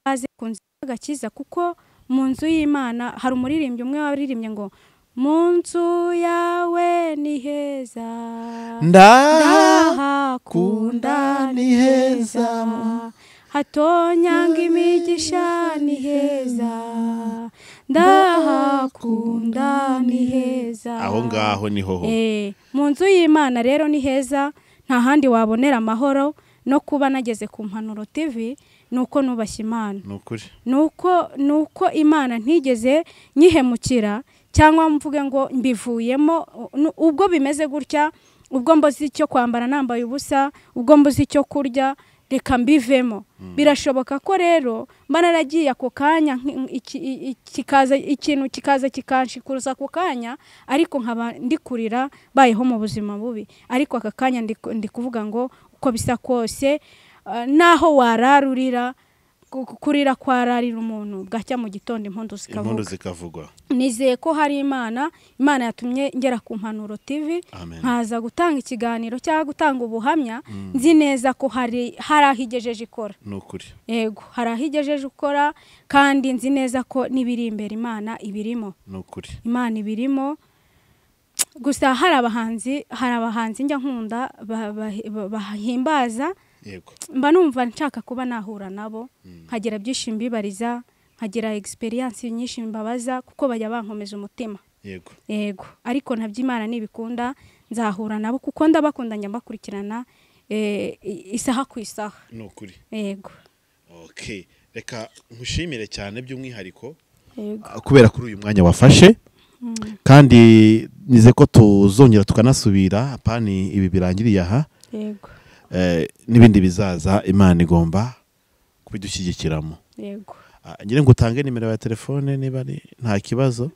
baze ku nzu y'agakiza, kuko mu nzu y'Imana hari umuririmbyi umwe waririmbye ngo mu nzu yawe ni heza, ndahakunda ni heza, hatonyanga imigisha ni heza, ndahakunda ni heza. Aho ngaho ni hoho. Mu nzu y'Imana rero ni heza, nta handi wabonera amahoro. No kuba nageze ku Mpanuro TV Nuko nubashye Imana, nuko Imana ntigeze nyihemukira cyangwa mvuge ngo mbivuyemo. Ubwo bimeze gutya, ubwo mbuze icyo kwambara nambaye ubusa, ubwo mbuze icyo kurya, reka mbivemo. Birashoboka ko rero mba naragiye ako kanya, kikaza ikintu kikaza kikanshikuruza ako kanya, ariko nkaba ndi kurira bayeho mu buzima bubi. Ariko aka kanya ndi kuvuga ngo uko bisa kose, naho wararurira, kurira kwararira umuntu, bwacya mu gitondo impundu zikavugwa. Nizeye ko hari Imana, Imana yatumye ngera ku Mpanuro TV, nkaza gutanga ikiganiro cyangwa gutanga ubuhamya. Nzi neza ko hari aho igejeje ikora. Yego, hari aho igejeje ikora, kandi nzi neza ko n'ibiri imbere Imana ibirimo. Imana ibirimo. Gusa hari abahanzi njya nkunda bahimbaza. Mba numva nshaka kuba nahura nabo, nkagira byinshi mbibariza, nkagira experience nyinshi mbabaza, kuko bajya bankomeza umutima. Yego, ariko ntabyo Imana nibikunda nzahura nabo, kuko ndabakunda, njya mbakurikirana isaha ku isaha. Nukuri. Yego. Okay, reka nkushimire cyane by'umwihariko kubera kuri uyu mwanya wafashe. Kandi nize ko tuzongera tukanasubira, apani ibi birangiriye aha. Yego. N'ibindi bizaza Imana igomba kubidushyigikiramo. Yego. Ngira ngo utange nimero ya telefone niba ari nta kibazo.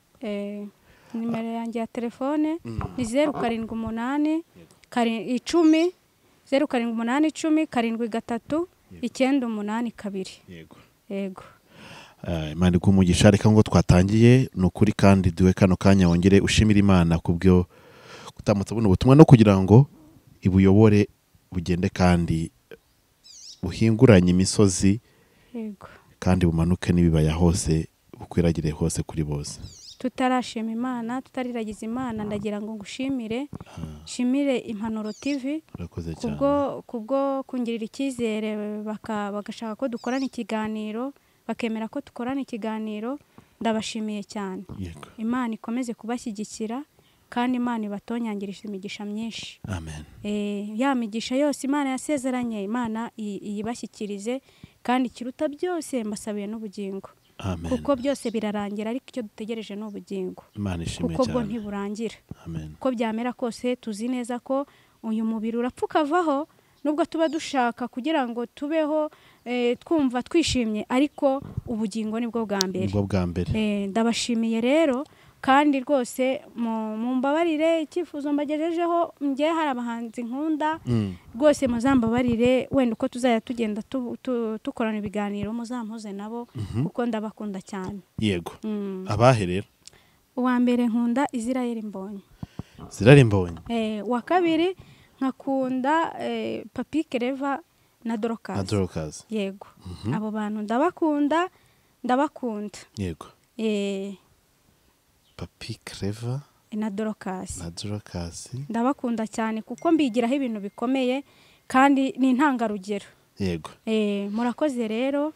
Nimero yanjye ya telefone ni 078 10 078 10 73 982. Yego. Yego. Imana igumugisha. Reka ngo twatangiye nukuri, kandi duwe kano kanya wongere ushimira Imana kubyo kutamutsa buno butumwa, no kugira ngo ibuyobore bugende kandi buhinguranye imisozi. Yego. Kandi bumanuke n'ibibaya hose, bukwiragire hose kuri bose. Tutarashima Imana, tutariragiza Imana, ndagira ngo ngushimire, shimire Impanuro TV kubwo kungirira icyizere, bagashaka ko dukorana ikiganiro, bakemera ko dukorana ikiganiro. Ndabashimiye cyane. Yego. Imana ikomeze kubashyigikira, kandi Imana ibatonyangirisha imigisha myinshi. Amen. Ya migisha yose Imana yasezeranye, Imana iyibashyikirize, kandi kiruta byose mbasabiye n'ubugingo. Amen. Kuko byose birarangira, ariko icyo dutegereje ni ubugingo. Imana ishimwe cyane. Kuko bwo ntiburangira. Amen. Uko byamera kose tuzi neza ko uyu mubiri urapfuka vaho, nubwo tuba dushaka kugira ngo tubeho twumva twishimye, ariko ubugingo nibwo bwa mbere. Nibwo bwa mbere. Ndabashimiye rero, kandi rwose mumbabarire icyifuzo mbagejejeho. Ngiye hari abahanzi nkunda rwose, muzambabarire wenda uko tuzajya tugenda tukorana ibiganiro, muzampuze nabo, kuko ndabakunda cyane. Yego. Abahe rero? Uwa mbere nkunda Israel Mbonyi. Israel Mbonyi. Uwa kabiri nkakunda Papi Kereva na Dorcas. Na Dorcas. Yego. Abo bantu ndabakunda, ndabakunda. Yego. Papi Kereva na Dorcas. Na Dorcas. Ndabakunda cyane kuko mbigiraho ibintu bikomeye, kandi ni intangarugero. Yego. Murakoze rero,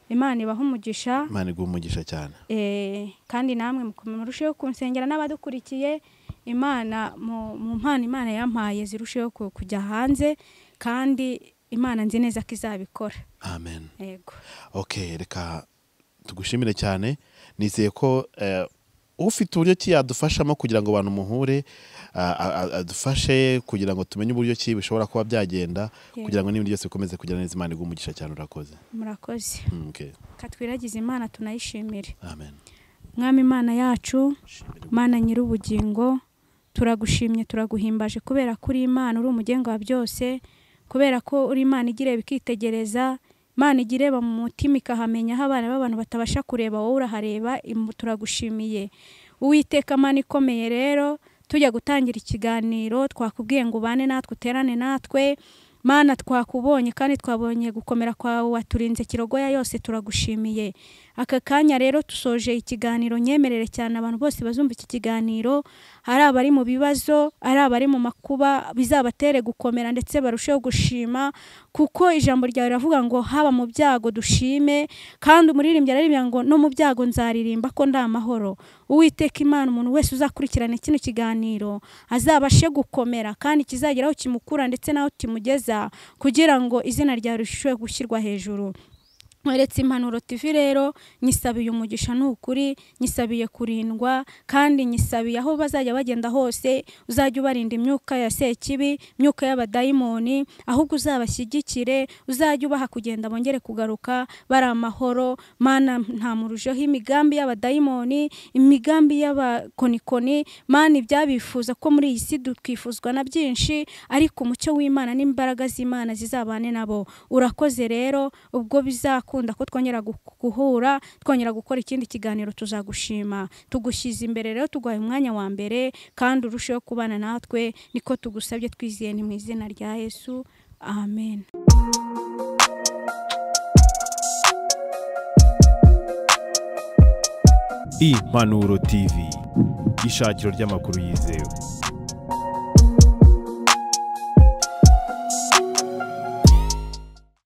Imana ibahe umugisha. Imana iguhe umugisha cyane. Kandi namwe murusheho kunsengera n'abadukurikiye. Imana mu mpano Imana yampaye zirusheho kujya hanze, kandi Imana nzi neza ko izabikora. Amen. Yego. Okay, reka tugushimire cyane. Nizeye ko ufite uburyo ki yadufashamo kugira ngo abantu muhure, adufashe kugira ngo tumenye uburyo ki bishobora kuba byagenda, kugira ngo n'ibindi byose bikomeze kugera neza. Imana iguhe umugisha cyane. Urakoze. Murakoze. Okay. Katwiragize Imana tunayishimire. Amen. Mwami Imana yacu, Mana nyir'ubugingo, turagushimye, turaguhimbaje kubera ko uri Imana, uri umugenga wa byose, kubera ko uri Imana igireba ikitegereza, Imana igireba mu mutima ikahamenya aho abana b'abantu batabasha kureba, wowe urahareba. Turagushimiye Uwiteka Mana ikomeye. Rero tujya gutangira ikiganiro, twakubwiye ngo ubane natwe, uterane natwe. Mana twakubonye kandi twabonye gukomera kwawe, waturinze kirogoya yose, turagushimiye. Aka kanya rero tusoje ikiganiro, nyemerere cyane abantu bose bazumva iki kiganiro, ari abari mu bibazo, ari abari mu makuba, bizabatere gukomera ndetse barusheho gushima, kuko ijambo ryawe riravuga ngo haba mu byago dushime, kandi umuririmbyi araririmba ngo no mu byago nzaririmba ko ndi amahoro. Uwiteka Imana, umuntu wese uzakurikirana kino kiganiro azabashe gukomera, kandi kizageraho kimukura ndetse naho kimugeza, kugira ngo izina ryawe rirusheho gushyirwa hejuru. Nkweretse Impanuro TV rero, nyisabiye umugisha ni ukuri, nyisabiye kurindwa, kandi nyisabiye aho bazajya bagenda hose uzajya ubarinda imyuka ya sekibi, imyuka y'abadayimoni, ahubwo uzabashyigikire, uzajya ubaha kugenda bongere kugaruka bari amahoro. Mana ntamurujeho imigambi y'abadayimoni, imigambi y'abakonikoni. Mana ibyabifuza ko muri iyi si twifuzwa na byinshi, ariko umucyo w'Imana n'imbaraga z'Imana zizabane nabo. Urakoze rero, ubwo bizakunda ko twongera guhura, twongera gukora ikindi kiganiro, tuzagushima. Tugushyize imbere rero, tuguhaye umwanya wa mbere, kandi urusheho kubana natwe, niko tugusabye twizeye, ni mu izina rya Yesu, amen. Impanuro TV, ishakiro ry'amakuru yizewe.